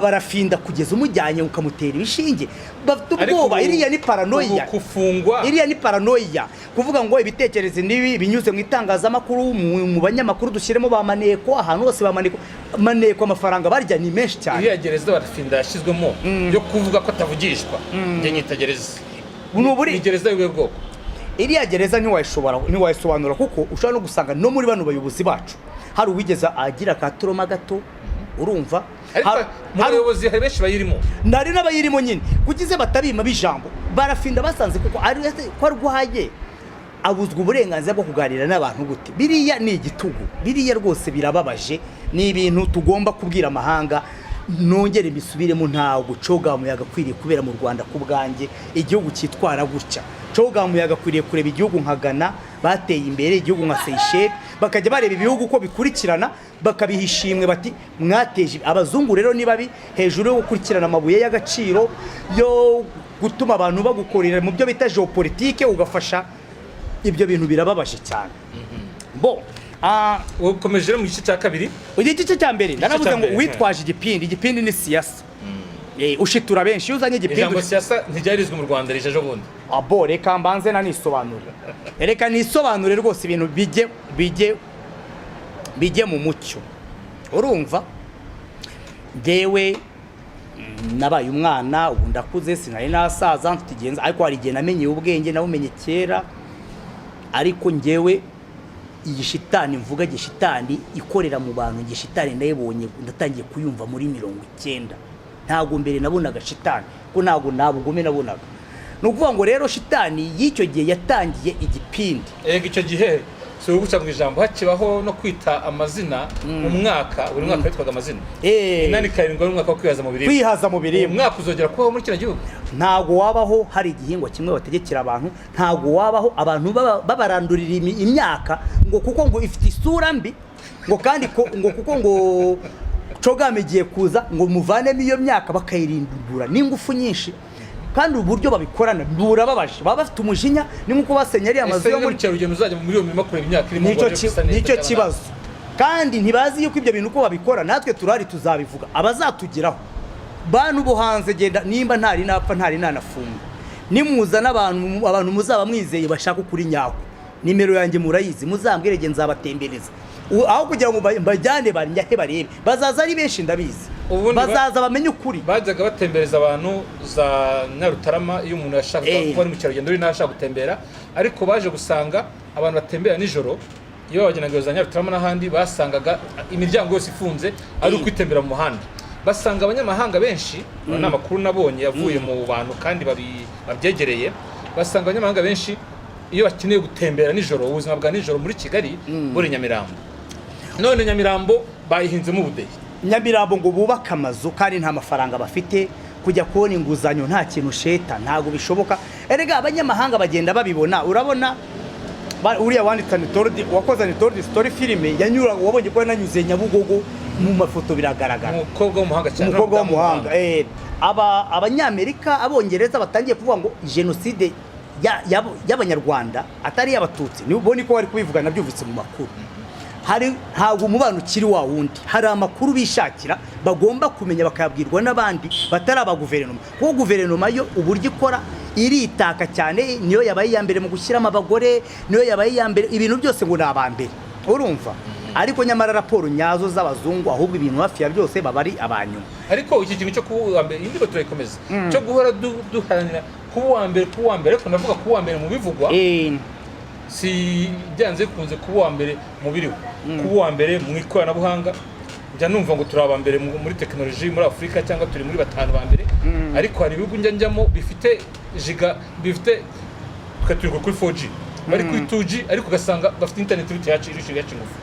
Barafinda kugeza umujyanye ukamutera ibishinge, bafite Ariko ubwoba. Iriya ni paranoia. Ubu gufungwa Iriya ni paranoia, kuvuga ngo ibitekerezo nibi binyuze mu itangazamakuru, mu banyamakuru, dushyiremo ba maneko ahantu hose, ba maneko, maneko amafaranga barya ni menshi cyane. Iriya gereza Barafinda yashyizwemo yo kuvuga ko atavugishwa, njye nyita gereza. Ni Ni gereza y'ubuhe bwoko? Iriya gereza ntiwayishobora, ntiwayisobanura, kuko ushobora no gusanga no muri bano bayobozi bacu hari uwigeze agira ka trauma gato, urumva. Ariko mu bayobozi hari benshi bayirimo. Nari n'abayirimo nyine, kugize batabima b'ijambo. Barafinda basanze kuko ari ko arwaye, abuzwa uburenganzira bwo kuganira n'abantu gute? Biriya ni igitugu, biriya rwose birababaje, ni ibintu tugomba kubwira amahanga. Nongere mbisubiremo, ntabwo CHOGM yagakwiriye kubera mu Rwanda. Ku bwanjye, igihugu cyitwara gutya, CHOGM yagakwiriye kureba igihugu nka Ghana bateye imbere, igihugu nka Seychelles, bakajya bareba ibihugu uko bikurikirana, bakabiha ishimwe, bati mwateje. Abazungu rero ni babi, hejuru yo gukurikirana amabuye y'agaciro, yo gutuma abantu bagukorera mu byo bita géopolitique, ugafasha ibyo bintu, birababaje cyane bo. Ukomeje rero mu gice cya kabiri. Igice cya mbere ndanavuze cya ngo mbere, witwaje igipindi, igipindi ni siyasa. Ushitura benshi iyo uzanye igipindi. Ijambo siyasa ntiryarizwe mu Rwanda, rije ejo bundi. Abo reka mbanze nanisobanure, reka nisobanure rwose, ibintu bijye mu mucyo. Urumva, ngewe nabaye umwana, ubu ndakuze, sinari nasaza, mfite igihe ariko hari igihe namenyeye ubwenge, nawumenye kera. Ariko ngewe iyi shitani mvuga, gishitani ikorera mu bantu, gishitani ndayibonye, ndatangiye kuyumva muri 90. Ntabwo mbere nabonaga shitani, ko ntabwo nta bugome nabonaga. Ni ukuvuga ngo rero shitani y'icyo gihe yatangiye igipindi. Ego, icyo gihe si uguca mu ijambo, hakibaho no kwita amazina umwaka, buri mwaka witwaga amazina. 87 wari umwaka wo kwihaza mu biribwa. Kwihaza mu biribwa. Umwaka uzongera kubaho muri kino gihugu? Ntabwo wabaho. Hari igihingwa kimwe bategekera abantu, ntabwo wabaho abantu babarandurira imyaka ngo kuko ngo ifite isura mbi, ngo kandi ngo kuko ngo CHOGM igiye kuza, ngo muvanemo iyo myaka, bakayirindura n'ingufu nyinshi. Kandi uburyo babikorana burababaje, baba bafite umujinya, ni nk'uko basenye ariya mazu Ese yo ni muri mukerarugendo uzajya muri iyo mirima kureba imyaka irimo ngo nicyo arebe ko isa neza nicyo cyangwa kibazo. Kandi ntibazi yuko ibyo bintu uko babikora, natwe turahari, tuzabivuga, abazatugeraho bantu bo hanze. Genda, nimba ntari napfa, ntari nanafunga, nimuzana abantu muzaba mwizeye bashaka ukuri nyako, nimero yanjye murayizi, muzambwire, nge nzabatembereza. Aho kugira ngo mbajyane banjyahe barebe, bazaza ari benshi, ndabizi. Ubundi Bazaza bamenye ukuri. Bajyaga batembereza abantu za Nyarutarama iyo umuntu yashakaga kuba ari mukerarugendo uri n'ashaka gutembera, ariko baje gusanga abantu batembera nijoro, iyo babajyanaga za Nyarutarama n'ahandi, basangaga imiryango yose ifunze, ari ukwitembera mu muhanda. Basanga abanyamahanga benshi, aya ni amakuru nabonye yavuye mu bantu kandi babyegereye, basanga abanyamahanga benshi iyo bakeneye gutembera nijoro, ubuzima bwa nijoro muri Kigali buri Nyamirambo. None Nyamirambo bayihinzemo ubudehe. Nyamirambo ngo bubake amazu kandi nta mafaranga bafite, kujya kubona inguzanyo nta kintu sheta, ntabwo bishoboka. Erega abanyamahanga bagenda babibona. Urabona uriya wanditse Untold, wakoze Untold Story filime, yanyura, wabonye ko yananyuze Nyabugogo mu mafoto, biragaragara. Umukobwa w'umuhanga cyane. Umukobwa w'umuhanga. Aba Abanyamerika, Abongereza batangiye kuvuga ngo jenoside y'Abanyarwanda atari iy'Abatutsi, nibo niko bari kubivuga, nabyumvise mu makuru. Hari ntabwo umubano ukiri wa wundi, hari amakuru bishakira bagomba kumenya, bakayabwirwa n'abandi batari aba guverinoma, kuko guverinoma yo uburyo ikora Iritaka cyane, niyo yabaye iya mbere mu gushyiramo abagore, niyo yabaye iya mbere ibintu byose, ngo ni abambere, urumva? Ariko nyamara raporo nyazo z'abazungu, ahubwo ibintu hafi ya byose baba ari abanyuma. Ariko iki kintu cyo kuba uwa mbere, indirimbo turayikomeza, cyo guhora duharanira kuba uwa mbere, kuba uwa mbere, ariko ndavuga kuba uwa mbere mu bivugwa, si byanze bikunze kuba uwa mbere mu biriho, kuba uwa mbere mu ikoranabuhanga. Njya numva ngo turi aba mbere muri tekinoloji muri Afurika, cyangwa turi muri batanu ba mbere, ariko hari ibihugu njya njyamo bifite giga, bifite, twe turi kuri 4G, bari kuri 2G, ariko ugasanga bafite internet iruta yacu, irusha iyacu ingufu.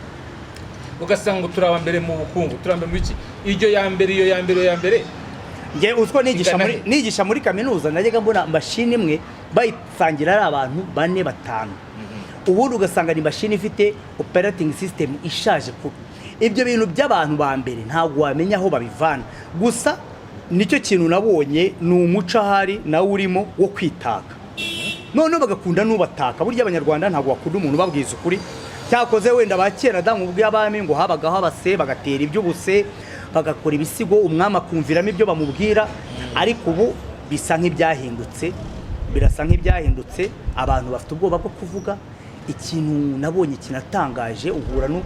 Ugasanga ngo turi aba mbere mu bukungu, turi aba mbere mu biki, iryo ya mbere, iyo ya mbere, iyo ya mbere. Njye uziko nigisha Ingana muri he? Nigisha muri kaminuza, najyaga mbona mashini imwe bayisangira ari abantu bane, batanu, ubundi ugasanga ni mashini ifite operating system ishaje kubi. Ibyo bintu by'abantu ba mbere ntabwo wamenya aho babivana. Gusa nicyo kintu nabonye ni umuco ahari nawe urimo wo kwitaka, noneho bagakunda n'ubataka. Burya Abanyarwanda ntabwo bakunda umuntu ubabwiza ukuri. Cyakoze wenda ba kera da, mu bw'abami, ngo habagaho abase, bagatera iby'ubuse, bagakora ibisigo, umwami akumviramo ibyo bamubwira. Ariko ubu bisa nk'ibyahindutse, birasa nk'ibyahindutse. Abantu bafite ubwoba bwo kuvuga. Ikintu nabonye kinatangaje, uhura no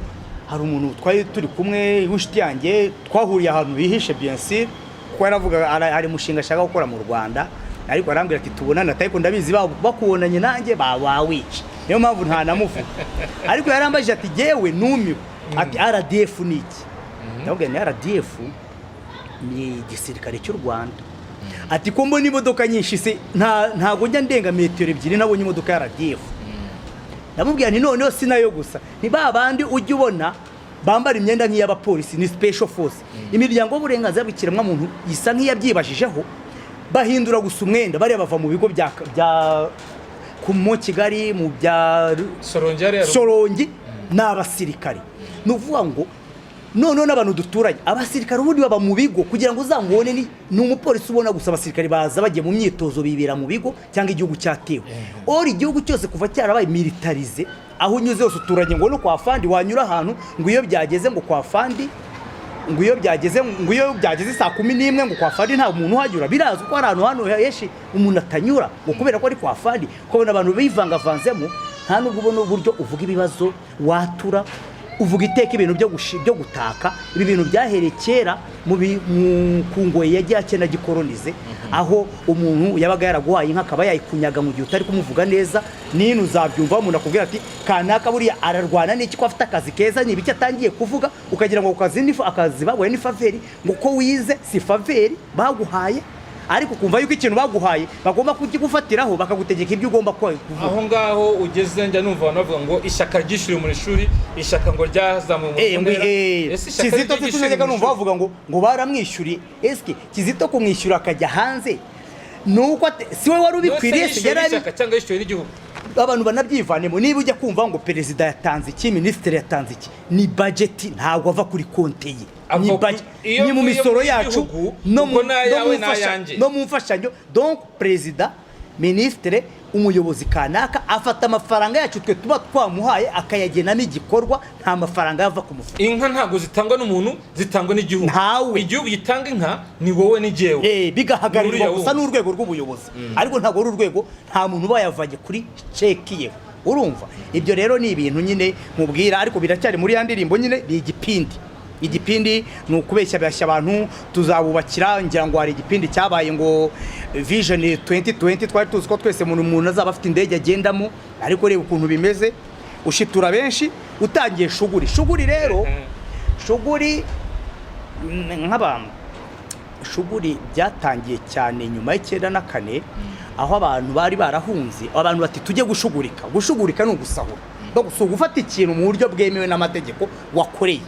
hari umuntu twari turi kumwe w'inshuti yanjye, twahuriye ahantu bihishe, bien sûr, kuko yaravuga hari umushinga ashaka gukora mu Rwanda, ariko arambwira ati tubonane, ati ariko ndabizi bakubonanye nanjye bawica, niyo mpamvu ntanamuvuga. Ariko yarambajije ati jyewe numiwe, ati RDF ni iki? Ndamubwira ni RDF ni igisirikare cy'u Rwanda. Ati ko mbona imodoka nyinshi se, ntago njya ndenga metero 2 nabonye imodoka ya RDF. Ndamubwira nti noneho si nayo gusa, ni ba bandi ujya ubona bambara imyenda nk'iy'abapolisi, ni special force. Imiryango y'uburenganzira bw'ikiremwamuntu isa nk'iyabyibajijeho, bahindura gusa umwenda. Bariya bava mu bigo bya ku mu Kigali, mu bya Sorongi hariya ruguru. Sorongi, ni abasirikare. Ni ukuvuga ngo noneho n'abantu duturanye, abasirikare ubundi baba mu bigo, kugira ngo uzamubone ni umupolisi ubona gusa. Abasirikare baza bagiye mu myitozo, bibera mu bigo cyangwa igihugu cyatewe. Or igihugu cyose kuva cyarabaye militarisé, aho unyuze hose uturanye ngo no kwa fandi, wanyura ahantu ngo iyo byageze ngo kwa fandi, ngo iyo byageze saa 11 ngo kwa fandi nta muntu uhanyura. Birazwi ko hari ahantu hano henshi umuntu atanyura, ngo kubera ko ari kwa fandi. Ukabona abantu bivangavanzemo, nta nubwo ubona uburyo uvuga ibibazo, watura uvuga iteka ibintu byo gutaka. Ibi bintu byahereye kera ku ngoyi yagiye akena gikoronize, aho umuntu yabaga yaraguhaye inka akaba yayikunyaga mu gihe utari kumuvuga neza. Nino uzabyumva, umuntu akubwira ati kanaka buriya ararwana n'iki, ko afite akazi keza, ni ibiki atangiye kuvuga, ukagira ngo ako kazi ni akazi baguhaye, ni faveur, ngo ko wize si faveur baguhaye, ariko ukumva yuko ikintu baguhaye bagomba kukigufatiraho, bakagutegeka ibyo ugomba kuvuga. Aho ngaho ugeze, njya numva abantu bavuga ngo ishyaka ryishyuriwe mu ishuri, ishyaka ngo ryazamuwe mu Ngo ntera. Ese ishyaka Kizito ryishyuriwe sinajyaga mu numva ishuri? bavuga ngo baramwishyuriye. Eske Kizito kumwishyura akajya hanze nuko si we wari ubikwiriye? Yose Se yishyuwe yari n'ishyaka cyangwa yishyuwe n'igihugu? Abantu banabyivanemo. Niba ujya kumva ngo perezida yatanze iki, minisitiri yatanze iki, ni budget, ntabwo ava kuri konti ye. Ava Ni budget, iyo ni mu avuye misoro mu yacu gihugu, no mu ubwo n'ayawe no mu n'ayanjye. No mu mfashanyo. Donc perezida, minisitiri, umuyobozi kanaka afata amafaranga yacu twe tuba twamuhaye, akayagenamo igikorwa. Nta mafaranga yava ku mufuka. Inka ntabwo zitangwa n'umuntu, zitangwa n'igihugu. Ntawe. Igihugu gitanga inka ni wowe ni jyewe. Bigahagarirwa N'uriya gusa wundi. n'urwego rw'ubuyobozi, ariko ntabwo ari urwego, nta muntu uba yavanye kuri chèque ye, urumva? Ibyo rero ni ibintu nyine mubwira, ariko biracyari muri ya ndirimbo nyine, ni igipindi. Igipindi ni ukubeshya beshya abantu, tuzabubakira. Ngira ngo hari igipindi cyabaye ngo Vision 2020, twari tuzi ko twese umuntu azaba afite indege agendamo, ariko reba ukuntu bimeze, ushitura benshi utangiye shuguri. Shuguri rero, shuguri nk'abantu, shuguri byatangiye cyane nyuma y'94, aho abantu bari barahunze, abantu bati tujye gushugurika. Gushugurika ni ugusahura. Donc si ugufata ikintu mu buryo bwemewe n'amategeko wakoreye.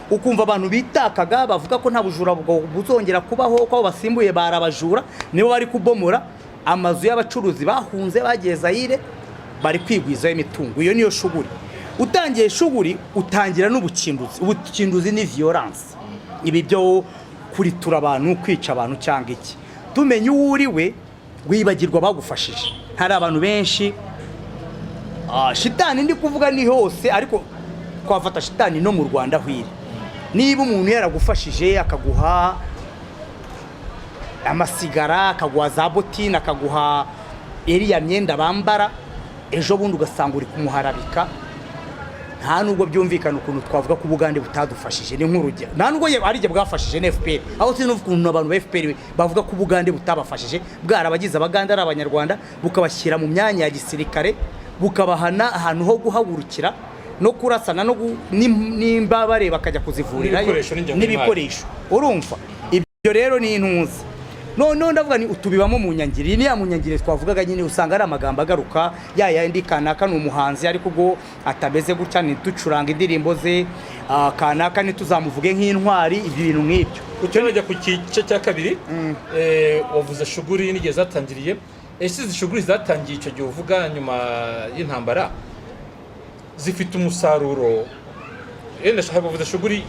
Ukumva abantu bitakaga bavuga ko nta bujura buzongera kubaho, ko abo basimbuye barabajura, nibo bari kubomora amazu y'abacuruzi bahunze bagiye Zayire, bari kwigwizaho imitungo. Iyo niyo shuguri. Utangiye shuguri, utangira n'ubukinduzi. Ubukinduzi ni violence, ibi byo kuritura abantu, kwica abantu cyangwa iki. Tumenye uwo uri we, wibagirwa bagufashije. Hari abantu benshi. Shitani ndi kuvuga ni hose, ariko twafata shitani no mu Rwanda aho iri. Niba umuntu yaragufashije, akaguha amasigara, akaguha za botine, akaguha Iriya myenda bambara, ejo bundi ugasanga uri kumuharabika. Nta nubwo byumvikana ukuntu twavuga ko Ubugande butadufashije, ni nk'urugero. Nta nubwo ari jye bwafashije na FPR, aho sinumva ukuntu abantu ba FPR bavuga ko Ubugande butabafashije, bwarabagize Abagande ari Abanyarwanda, bukabashyira mu myanya ya gisirikare, bukabahana ahantu ho guhagurukira no kurasana no n'imbabare bakajya kuzivurirayo. N'ibikoresho n'ingengo y'imari. N'ibikoresho. Urumva, ibyo rero ni intuzi. Noneho ndavuga ni utubibamo mu nyangiri. Iyi ni ya munyangiri twavugaga nyine, usanga ari amagambo agaruka ya yandi: kanaka ni umuhanzi ariko ubwo atameze gutya ntitucuranga indirimbo ze, kanaka ntituzamuvuge nk'intwari, ibyo bintu nk'ibyo. Utarajya ku gice cya kabiri, wavuze shuguri n'igihe zatangiriye. Ese izi shuguri zatangiye icyo gihe uvuga nyuma y'intambara zifite umusaruro? Yenda bavuze shuguri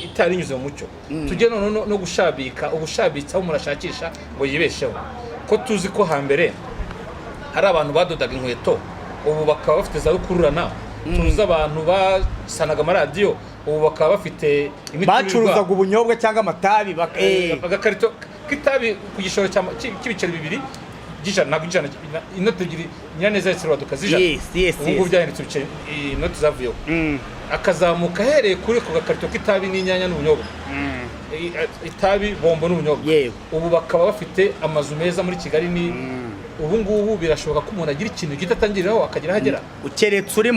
itari inyuze mu mucyo. Tujye noneho no gushabika, ubushabitsi, aho umuntu ashakisha ngo yibesheho. Ko tuzi ko hambere hari abantu badodaga inkweto, ubu bakaba bafite za rukururana, tuzi abantu basanaga amaradiyo, ubu bakaba bafite imiturirwa. Bacuruzaga ubunyobwa cyangwa amatabi Agakarito k'itabi ku gishoro cy'ibiceri bibiri by'ijana, ntabwo ijana, inoti ebyiri, Nyiraneza ya Serwaduka z'ijana. Yes. Ubu ngubu byahindutse ibiceri, inoti zavuyeho. Akazamuka ahereye kuri ako gakarito k'itabi n'inyanya n'ubunyobwa, itabi, bombo n'ubunyobwa. Ubu bakaba bafite amazu meza muri Kigali. Ni ubu ngubu birashoboka ko umuntu agira ikintu gito atangiriraho akagira aho agera? Keretse uri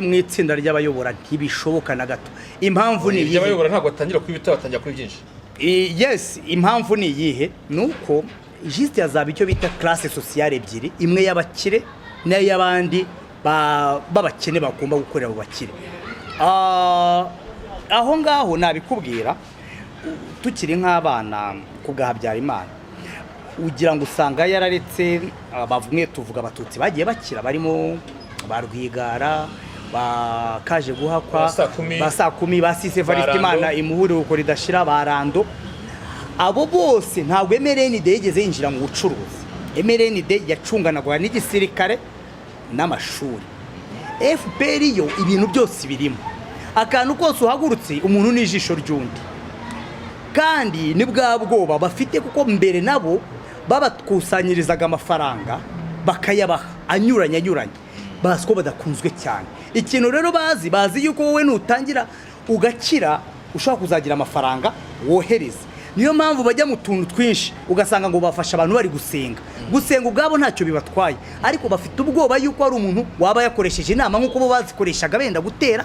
mu itsinda ry'abayobora, ntibishoboka na gato. Impamvu ni iyihe? Iby'abayobora ntabwo batangira kuri bito, batangira kuri byinshi. Yes, impamvu ni iyihe? Ni uko juste yazaba icyo bita classe sociale ebyiri, imwe y'abakire n'iy'abandi b'abakene bagomba gukorera abo bakire. Aho ngaho nabikubwira, tukiri nk'abana ku bwa Habyarimana, ugira ngo usanga yararetse bamwe, tuvuga Abatutsi bagiye bakira, barimo ba Rwigara, ba Kaje Guhakwa, Ba Sakumi, ba Sakumi, ba Sise ba Evariste, Rando. Imana imuhuruko ridashira, ba Rando, abo bose ntabwo MRND yigeze yinjira mu bucuruzi. MRND yacunganaga n'igisirikare n'amashuri. FPR yo ibintu byose birimo, akantu kose uhagurutse umuntu n'ijisho ry'undi, kandi ni bwa bwoba bafite, kuko mbere nabo babakusanyirizaga amafaranga bakayabaha anyuranye anyuranye, bazi ko badakunzwe cyane. Ikintu rero bazi yuko wowe nutangira ugakira ushobora kuzagira amafaranga wohereza. Niyo mpamvu bajya mu tuntu twinshi, ugasanga ngo bafasha abantu bari gusenga. Gusenga ubwabo ntacyo bibatwaye, ariko bafite ubwoba yuko hari umuntu waba yakoresheje inama nk'uko bo bazikoreshaga benda gutera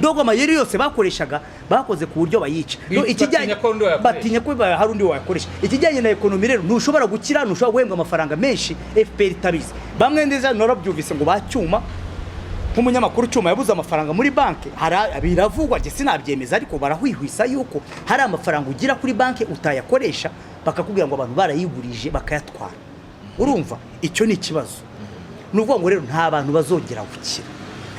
dogo. Amayeri yose bakoreshaga bakoze ku buryo bayica. No, Batinya ko hari undi wayakoresha. Batinya ko hari undi wayakoresha. Ikijyanye na économie rero, ntushobora gukira, ntushobora guhembwa amafaranga menshi FPR itabizi. Bamwe ndetse narabyumvise ngo bacyuma, nk'umunyamakuru Cyuma yabuze amafaranga muri banki. Hari biravugwa, njye sinabyemeza, ariko barahwihwisa yuko hari amafaranga ugira kuri banki utayakoresha, bakakubwira ngo abantu barayigurije bakayatwara. Urumva icyo ni ikibazo. Ni ukuvuga ngo rero nta bantu bazongera gukira,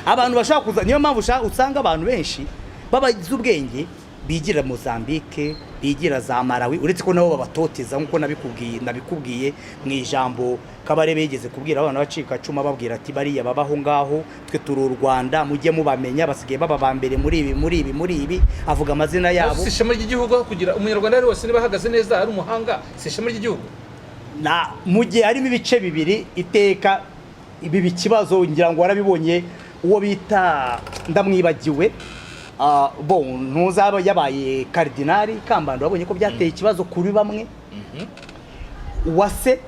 abantu bashaka kuza. Niyo mpamvu usanga abantu benshi babagize ubwenge bigira Mozambique, bigira za Malawi, uretse ko nabo babatoteza nk'uko nabikubwiye mu ijambo Kabarebe yigeze kubwira abana bacikacuma, babwira ati: "Bariya babaho ngaho, twe turi u Rwanda, mujye mubamenya, basigaye baba ba mbere muri ibi, muri ibi, muri ibi," avuga amazina yabo. Si ishema ry'igihugu aho kugira Umunyarwanda ari wese niba ahagaze neza, ari umuhanga, si ishema ry'igihugu? Na mu gihe harimo ibice bibiri iteka ibi bikibazo, ngira ngo warabibonye, uwo bita ndamwibagiwe, bon, ntuzaba yabaye Karidinari Kambanda, wabonye ko byateye ikibazo kuri bamwe. Uwase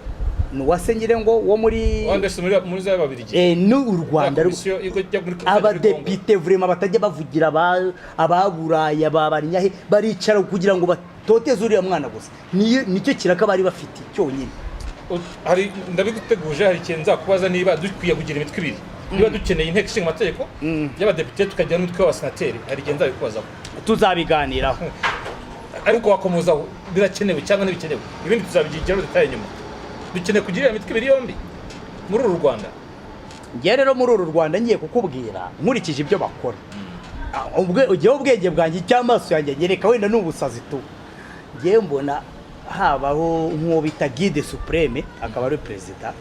ni Uwase ngire ngo wo muri Wandese muri za Babirigi. Ni u Rwanda. Komisiyo ijya muri Abadepite vraiment batajya bavugira ababuraya babarinyahe, baricara kugira ngo batoteze uriya mwana gusa. Niyo nicyo kiraka bari bafite cyonyine. Hari ndabiguteguje, hari ikintu nzakubaza niba dukwiye kugira imitwe ibiri, niba dukeneye inteko ishinga amategeko y'abadepite, tukagira n'umutwe w'abasenateri. Hari igihe nzabikubazaho. Tuzabiganiraho. Ariko wakomozaho, birakenewe cyangwa ntibikenewe? Ibindi tuzabigiraho détail nyuma. Dukeneye kugira iyo mitwe ibiri yombi muri uru Rwanda? Njye rero muri uru Rwanda ngiye kukubwira nkurikije ibyo bakora, ujyeho ubwenge bwanjye cy'amaso yanjye nyereka, wenda ni ubusazi tu, ngewe mbona habaho nk'uwo bita guide suprême, akaba ari perezida.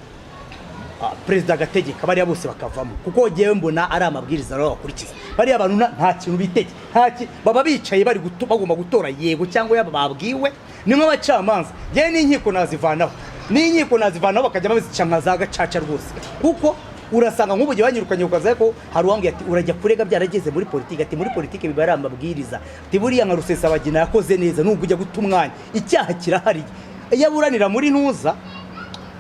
Perezida agategeka bariya bose bakavamo, kuko ngewe mbona ari amabwiriza rero bakurikiza. Bariya bantu nta kintu bitege, baba bicaye bari bagomba gutora yego cyangwa yaba babwiwe. Ni nk'abacamanza. Ngewe n'inkiko nazivanaho. N'inkiko nazivanaho bakajya bazica nka za gacaca rwose, kuko urasanga nk'ubu gihe banyirukanye ku kazi, ko hari uwambwiye ati: "Urajya kurega byarageze muri politiki." Ati: "Muri politiki biba ari amabwiriza." Ati: "Buriya nka Rusesabagina yakoze neza, nubwo ujya guta umwanya, icyaha kirahari." Iyo aburanira muri ntuza,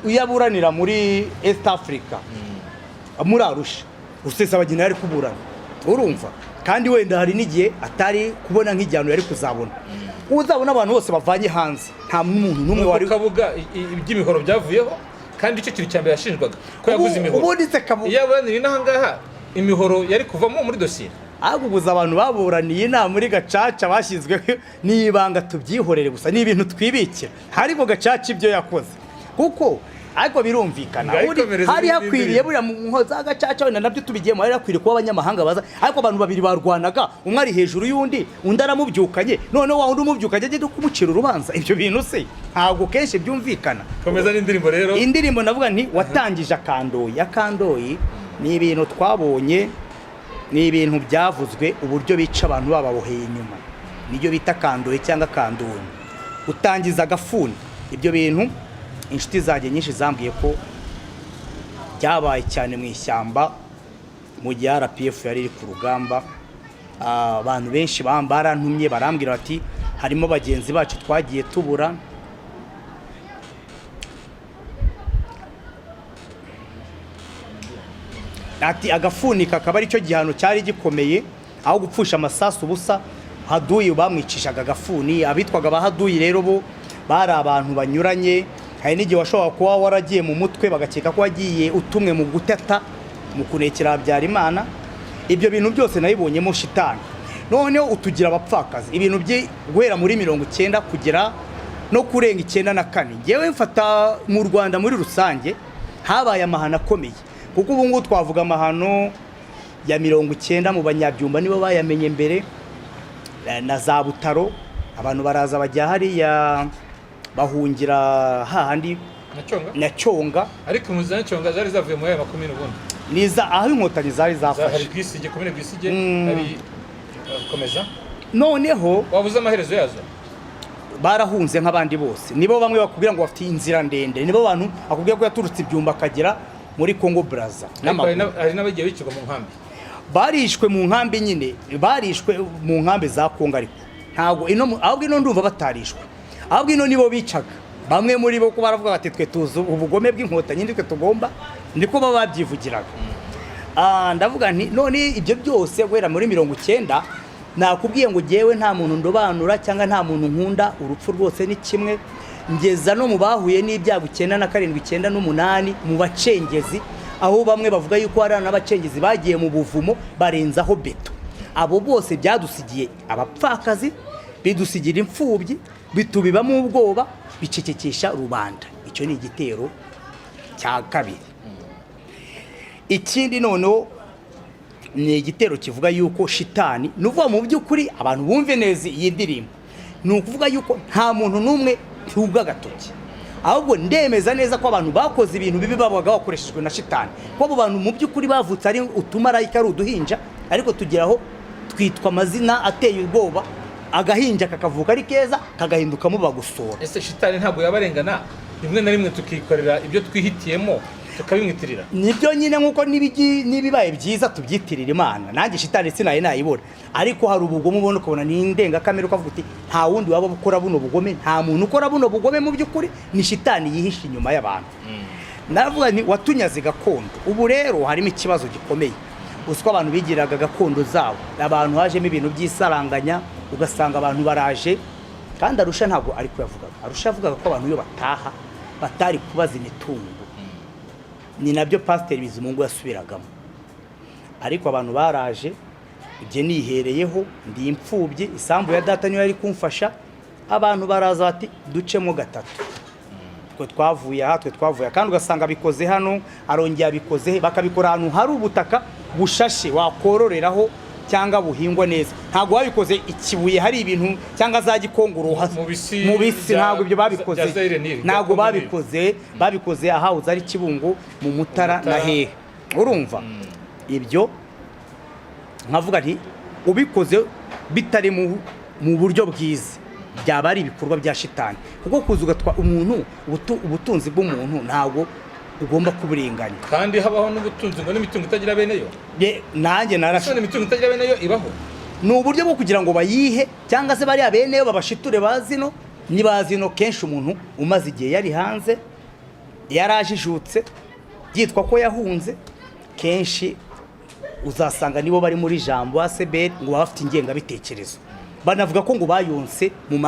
iyo aburanira muri East Africa, muri Arusha, Rusesabagina yari kuburana, urumva? Kandi wenda hari n'igihe atari kubona nk'igihano yari kuzabona. Uzabona abantu bose bavanye hanze, nta muntu n'umwe Nuko wari Kabuga iby'imihoro byavuyeho, kandi icyo kintu cya mbere yashinjwaga ko yaguze imihoro. Ubundi se Kabuga Iyo aburanira inaha ngaha, imihoro yari kuvamo muri dosiye. Ahubwo gusa abantu baburaniye inama muri gacaca bashyizwe n'ibanga, tubyihorere gusa, ni ibintu twibikira. Ariko gacaca ibyo yakoze kuko, ariko birumvikana. Ngaho ikomereze. Hari n'indi hakwiriye ndirimbo. Buriya mu nko za gacaca wenda nabyo tubigiyemo, hari hakwiriye kuba abanyamahanga baza, ariko abantu babiri barwanaga, umwe ari hejuru y'undi, undi aramubyukanye, noneho wa wundi umubyukanye ajya kumucira urubanza. Ibyo bintu se ntabwo kenshi byumvikana. Komeza n'indirimbo rero. Indirimbo ndavuga nti: "Watangije akandoyi." Akandoyi ni ibintu twabonye, ni ibintu byavuzwe, uburyo bica abantu bababoheye inyuma, nibyo bita kandoyi cyangwa kandonyi, utangiza agafuni. Ibyo bintu inshuti zanjye nyinshi zambwiye ko byabaye cyane mu ishyamba mu gihe RPF yari iri ku rugamba. Abantu benshi barantumye, barambwira bati: "Harimo bagenzi bacu twagiye tubura." Ati agafuni kakaba aricyo gihano cyari gikomeye, aho gupfusha amasasu ubusa. Haduyi bamwicishaga agafuni. Abitwaga ba haduyi rero bo bari abantu banyuranye. Hari n'igihe washobora kuba waragiye mu mutwe, bagakeka ko wagiye utumwe mu guteta, mu kunekera Habyarimana. Ibyo bintu byose nabibonyemo shitani. Noneho utugira abapfakazi, ibintu bye guhera muri 90 kugera no kurenga 94. Ngewe mfata mu Rwanda muri rusange habaye amahano akomeye, kuko ubu ngubu twavuga amahano ya 90 mu banyabyumba, nibo bayamenye mbere, na za Butaro. Abantu baraza bajya hariya bahungira hahandi. Nyacyonga. Nyacyonga. Ariko impunzi za Nyacyonga zari zavuye muri aya makomine ubundi. Niza aho inkotanyi zari Hari zafashe. Bwisige, komine Bwisige. Hari komeza. Noneho Wabuze amaherezo yazo. Barahunze nk'abandi bose. Nibo bamwe bakubwira ngo bafite inzira ndende, nibo bantu akubwira ko yaturutse ibyumba akagera muri Congo Brazza Ariko hari n'amaguru. Hari n'abagiye bicirwa mu nkambi. Barishwe mu nkambi nyine, barishwe mu nkambi za Kongo, ariko ntabwo ino ahubwo ino ndumva batarishwe, ahubwo ino nibo bicaga bamwe muri bo, ko baravuga bati: "Twe tuzi ubugome bw'inkotanyi, nitwe tugomba," niko baba babyivugiraga. Ndavuga nti none ibyo byose guhera muri 90, nakubwiye ngo jyewe nta muntu ndobanura cyangwa nta muntu nkunda urupfu rwose, ni kimwe. Ngeza no mu bahuye n'ibyago 97, 98, mu bacengezi, aho bamwe bavuga yuko hari n'abacengezi bagiye mu buvumo barenzaho beto. Abo bose byadusigiye abapfakazi, bidusigira imfubyi, bitubibamo ubwoba, bicecekesha rubanda. Icyo ni igitero cya kabiri. Ikindi noneho ni igitero kivuga yuko shitani, ni ukuvuga mu by'ukuri abantu bumve neza iyi ndirimbo, ni ukuvuga yuko nta muntu n'umwe ntubwa agatoki, ahubwo ndemeza neza ko abantu bakoze ibintu bibi babaga bakoreshejwe na shitani, ko abo bantu mu by'ukuri bavutse ari utumarayika, ari uduhinja, ariko tugeraho twitwa amazina ateye ubwoba. Agahinja kakavuka ari keza, kagahindukamo bagusora. Ese shitani ntabwo yabarengana, rimwe na rimwe tukikorera ibyo twihitiyemo tukabimwitirira? Nibyo nyine, nk'uko n'ibibaye byiza tubyitirira Imana. Nanjye shitani sinaye nayibona, ariko hari ubugome ubona ukabona ni indengakamere, ukavuga uti: "Nta wundi waba ukora buno bugome, nta muntu ukora buno bugome, mu by'ukuri ni shitani yihishe inyuma y'abantu." Navuga nti: "Watunyaze gakondo." Ubu rero harimo ikibazo gikomeye. Uzi ko abantu bigiraga gakondo zabo, abantu hajemo ibintu by'isaranganya, ugasanga abantu baraje. Kandi Arusha ntabwo ari kuyavugaga. Arusha yavugaga ko abantu iyo bataha batari kubaza imitungo, ni nabyo Pasiteri Bizimungu yasubiragamo. Ariko abantu baraje, ibyo nihereyeho, ndi imfubyi, isambu ya data niyo yari kumfasha. Abantu baraza bati: "Ducemo gatatu, twe twavuye aha, twe twavuye aha." Kandi ugasanga abikoze hano, arongera abikoze he, bakabikora ahantu hari ubutaka bushashe wakororeraho cyangwa buhingwa neza. Ntabwo babikoze ikibuye hari ibintu cyangwa za Gikongoro Mu bisi. Mu bisi. Ntabwo ibyo babikoze. Bya Zaire Nil, bya Ntabwo Congo Nil. babikoze, babikoze ahahoze ari Kibungo, mu Mutara na Mutara. hehe. Urumva ibyo nkavuga nti ubikoze bitari mu buryo bwiza. Byaba ari ibikorwa bya shitani, kuko kuza ugatwa umuntu ubutunzi bw'umuntu ntabwo ugomba kuburenganya. Kandi habaho n'ubutunzi ngo n'imitungo itagira bene yo. Nanjye Ese narashe. Imitungo itagira bene yo ibaho? Ni uburyo bwo kugira ngo bayihe, cyangwa se bariya beneyo babashiture bazino nibazino. Kenshi umuntu umaze igihe yari hanze, yarajijutse, byitwa ko yahunze, kenshi uzasanga nibo bari muri Jambo ASBL, ngo baba bafite ingengabitekerezo. Banavuga ko ngo bayonse mu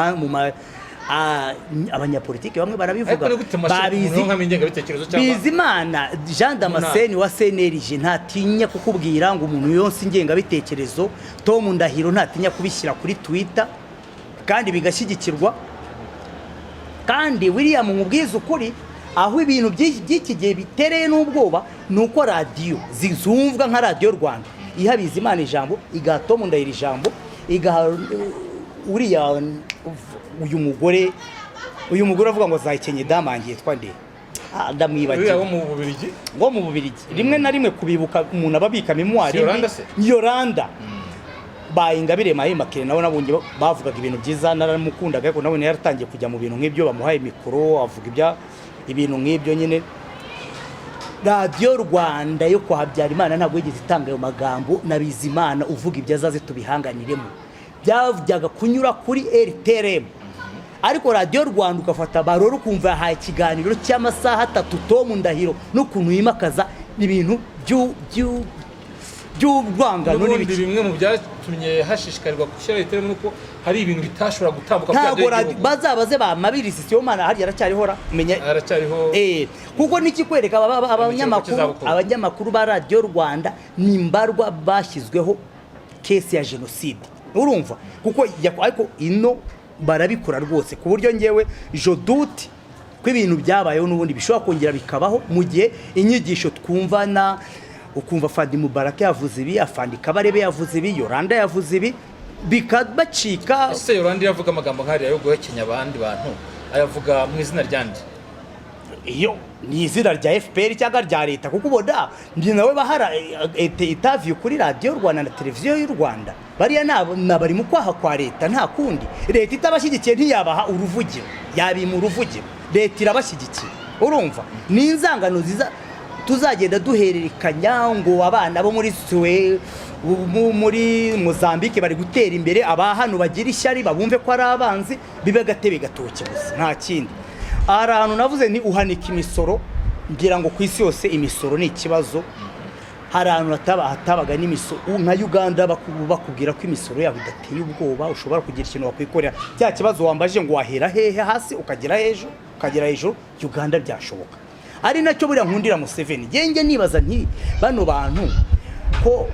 abanyapolitike bamwe barabivuga. Ariko ni gute Babizi. umuntu nk'amo ingengabitekerezo cyangwa Bizimana Jean Damascene wa CNLG ntatinya kukubwira ngo umuntu yonse ingengabitekerezo. Tom Ndahiro ntatinya kubishyira kuri Twitter kandi bigashyigikirwa. Kandi William, nkubwize ukuri, aho ibintu by'iki gihe bitereye n'ubwoba ni uko radiyo zizumvwa nka Radiyo Rwanda iha Bizimana ijambo, igaha Tom Ndahiro ijambo, igaha uriya uyu mugore avuga ngo zayikenye damange, yitwa nde? Uriya Ndamwibagiwe. Wo mu Bubiligi? Wo mu Bubiligi. Rimwe na rimwe kubibuka umuntu aba abika mémoire. Si Yolanda se? Yolanda ba Ingabire Marie Makere nabo nabonye bavugaga ibintu byiza, naramukundaga, ariko nabonye yaratangiye kujya mu bintu nk'ibyo, bamuhaye mikoro avuga ibintu nk'ibyo nyine. Radiyo Rwanda yo kwa Habyarimana ntabwo yigeze itanga ayo magambo na Bizimana uvuga ibyo azaze tubihanganiremo. Byajyaga kunyura kuri RTRM, ariko Radiyo Rwanda ugafata baroro ukumva yahaye ikiganiro cy'amasaha 3 Tom Ndahiro n'ukuntu yimakaza ibintu by'urwangano N'ubundi n'ibiki. Bimwe mu byatumye hashishikarirwa gushyira leta nuko hari ibintu bitashobora gutambuka kuri Ntabwo radiyo y'igihugu. Bazabaze ba Mabirisi Siyomana hariya aracyariho menya. Aracyariho. Kuko nikikwereka abanyamakuru cy'izabukuru. Abanyamakuru ba Radiyo Rwanda ni mbarwa bashyizweho case ya jenoside, urumva, kuko ariko ino barabikora rwose, ku buryo ngewe je doute ko ibintu byabayeho n'ubundi bishobora kongera bikabaho mu gihe inyigisho twumvana, ukumva Fadi Mubaraka yavuze ibi, Afandi Kabarebe yavuze ibi, Yoranda yavuze ibi, bikabacika. Ese Yolanda iyo avuga amagambo nk'ariya yo guhekenya abandi bantu, ayavuga mu izina ryande? Iyo ni izina rya FPR cyangwa rya leta, kuko ubona njye nawe bahara interview kuri Radiyo Rwanda na Televiziyo y'u Rwanda, bariya ni abari mu kwaha kwa leta, nta kundi. Leta itabashyigikiye ntiyabaha uruvugiro, yabima uruvugiro. Leta irabashyigikiye, urumva ni inzangano ziza tuzagenda duhererekanya ngo abana bo muri Suwe, muri Mozambique bari gutera imbere, aba hano bagira ishyari, babumve ko ari abanzi, bibe agatebe gatoki gusa, nta kindi. Hari ahantu navuze ni uhanika imisoro, ngira ngo ku isi yose imisoro ni ikibazo. Hari ahantu hatabaga n'imisoro nka Uganda, bakubwira ko imisoro yabo idateye ubwoba, ushobora kugira ikintu wakwikorera. Cya kibazo wambaje ngo wahera hehe hasi ukagera hejuru, ukagera hejuru, Uganda byashoboka. Ari nacyo buriya nkundira Museveni. Ngenge nibaza nti bano bantu ko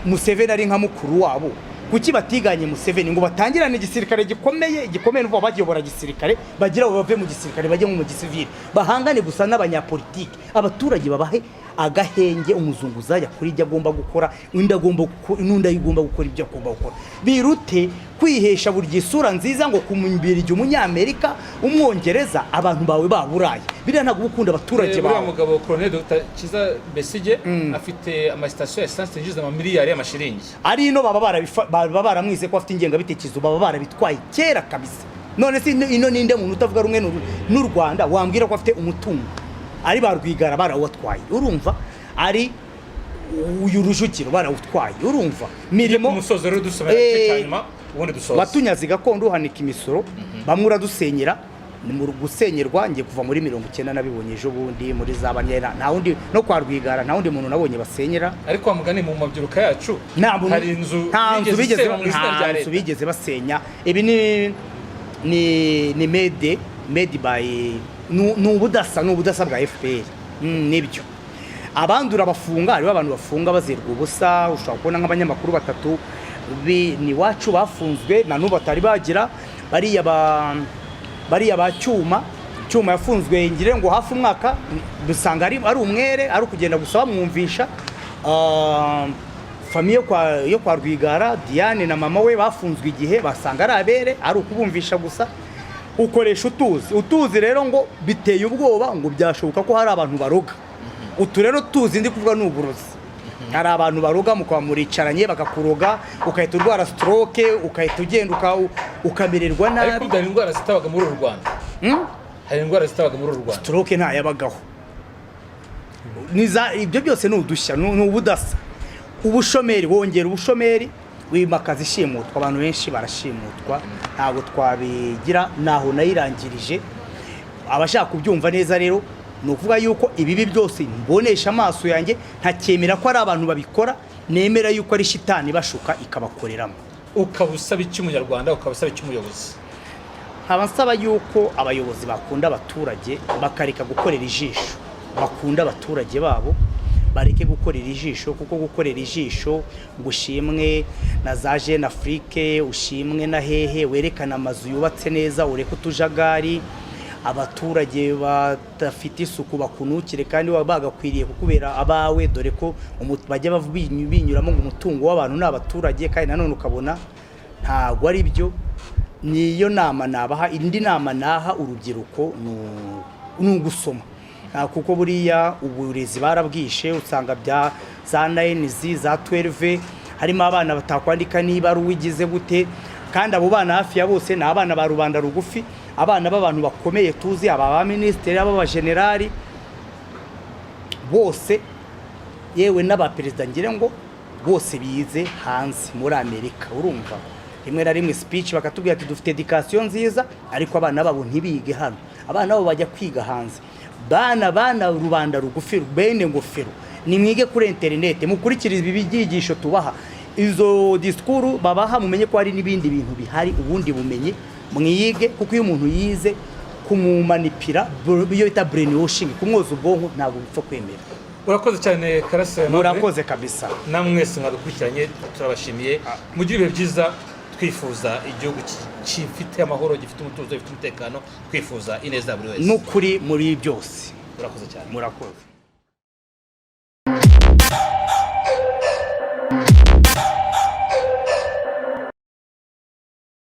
Museveni ari nka mukuru wabo, kuki batiganye Museveni ngo batangirane igisirikare gikomeye gikomeye, n'uvuga bayobora gisirikare, bagira ngo bave mu gisirikare bajye mu gisivili, bahangane gusa n'abanyapolitike, abaturage babahe agahenge, umuzunguzayi akora ibyo agomba gukora, undi agomba n'undi agomba gukora ibyo agomba gukora, birute kwihesha buri gihe isura nziza ngo kumumbirigi umunyamerika, umwongereza, abantu bawe baburaye. Biriya ntabwo uba ukunda abaturage Uriya bawe. mugabo Colonel Dr Kiza Besigye afite amasitasiyo ya essence yinjiza amamiliyari y'amashiringi. Ari ino baba baramwize ko afite ingengabitekerezo, baba barabitwaye kera kabisa. None se ino ninde muntu utavuga rumwe n'u Rwanda wambwira ko afite umutungo? Ari ba Rwigara barawatwaye, urumva, ari uyu Rujugiro barawutwaye, urumva mirimo. Ku musozo rero, dusomera igice cya nyuma ubundi dusoza. Watunyaze gakondo, uhanika imisoro, bamwe uradusenyera. Ni mu gusenyerwa ngiye kuva muri 90 nabibonye ejo bundi muri za Banyera, nta wundi, no kwa Rwigara nta wundi muntu nabonye basenyera. Ariko wa mugani mu mabyiruka yacu Nta muntu, hari inzu nta nzu bigeze isenywa mu izina nta rya nzu leta. bigeze basenya. Ibi ni made by ni ubudasa bwa FPR. Nibyo abandi urabafunga. Hariho abantu bafunga bazirwa ubusa. Ushobora kubona nk'abanyamakuru batatu ni iwacu bafunzwe na n'ubu batari bagira, bariya ba Cyuma. Cyuma yafunzwe ngire ngo hafi umwaka, dusanga ari umwere, ari ukugenda gusa bamwumvisha. Famille yo kwa Rwigara, Diane na mama we bafunzwe igihe basanga ari abere, ari ukubumvisha gusa. Ukoresha utuzi rero ngo biteye ubwoba, ngo byashoboka ko hari abantu baroga. Utu rero tuzi ndi kuvuga ni uburozi. Hari abantu baroga, mukaba muricaranye bakakuroga, ugahita urwara stroke, ugahita ugenda ukamererwa Ariko nabi. ubwo hari indwara zitabaga muri uru Rwanda. Hari indwara zitabaga muri uru Rwanda. Stroke ntayabagaho. Ibyo byose ni udushya, ni ubudasa. Ubushomeri, wongera ubushomeri, wimakaza ishimutwa. Abantu benshi barashimutwa, ntabwo twabigira naho nayirangirije. Abashaka kubyumva neza rero, ni ukuvuga yuko ibibi byose mbonesha amaso yanjye ntacyemera ko ari abantu babikora, nemera yuko ari shitani bashuka ikabakoreramo. Ukaba usaba iki Umunyarwanda? Ukaba usaba iki umuyobozi? Nkaba nsaba yuko abayobozi bakunda abaturage, bakareka gukorera ijisho, bakunda abaturage babo, bareke gukorera ijisho, kuko gukorera ijisho ngo ushimwe na za Jeune Afrique, ushimwe na hehe, werekane amazu yubatse neza, ureke utujagari, abaturage badafite isuku bakunukire kandi baba bagakwiriye kukubera abawe, dore ko bajya binyuramo ngo umutungo w'abantu ni abaturage, kandi nanone ukabona ntabwo ari byo. Niyo nama nabaha. Indi nama naha urubyiruko ni ugusoma. Kuko buriya uburezi barabwishe, usanga bya za nines, za 12, harimo abana batakwandika niba ari uwigize gute, kandi abo bana hafi ya bose ni abana ba rubanda rugufi. Abana b'abantu bakomeye tuzi, aba ba minisitiri, aba bajenerali bose, yewe n'abaperezida, ngira ngo bose bize hanze muri Amerika. Urumva, rimwe na rimwe speech bakatubwira ati dufite education nziza, ariko abana babo ntibige hano, abana babo bajya kwiga hanze. Bana rubanda rugufi, bene ngofero, nimwige kuri interineti, mukurikire ibi byigisho tubaha, izo disikuru babaha, mumenye ko hari n'ibindi bintu bihari, ubundi bumenyi mwige, kuko iyo umuntu yize, kumumanipira, iyo bita brainwashing, kumwoza ubwonko, ntabwo bipfa kwemera. Urakoze cyane, Karasira. Murakoze kabisa. Namwe mwese mwadukurikiranye, turabashimiye. Mugire ibihe byiza. Twifuza igihugu gifite amahoro, gifite umutuzo, gifite umutekano. Twifuza ineza ya buri wese. N'ukuri muri byose. Urakoze cyane. Murakoze.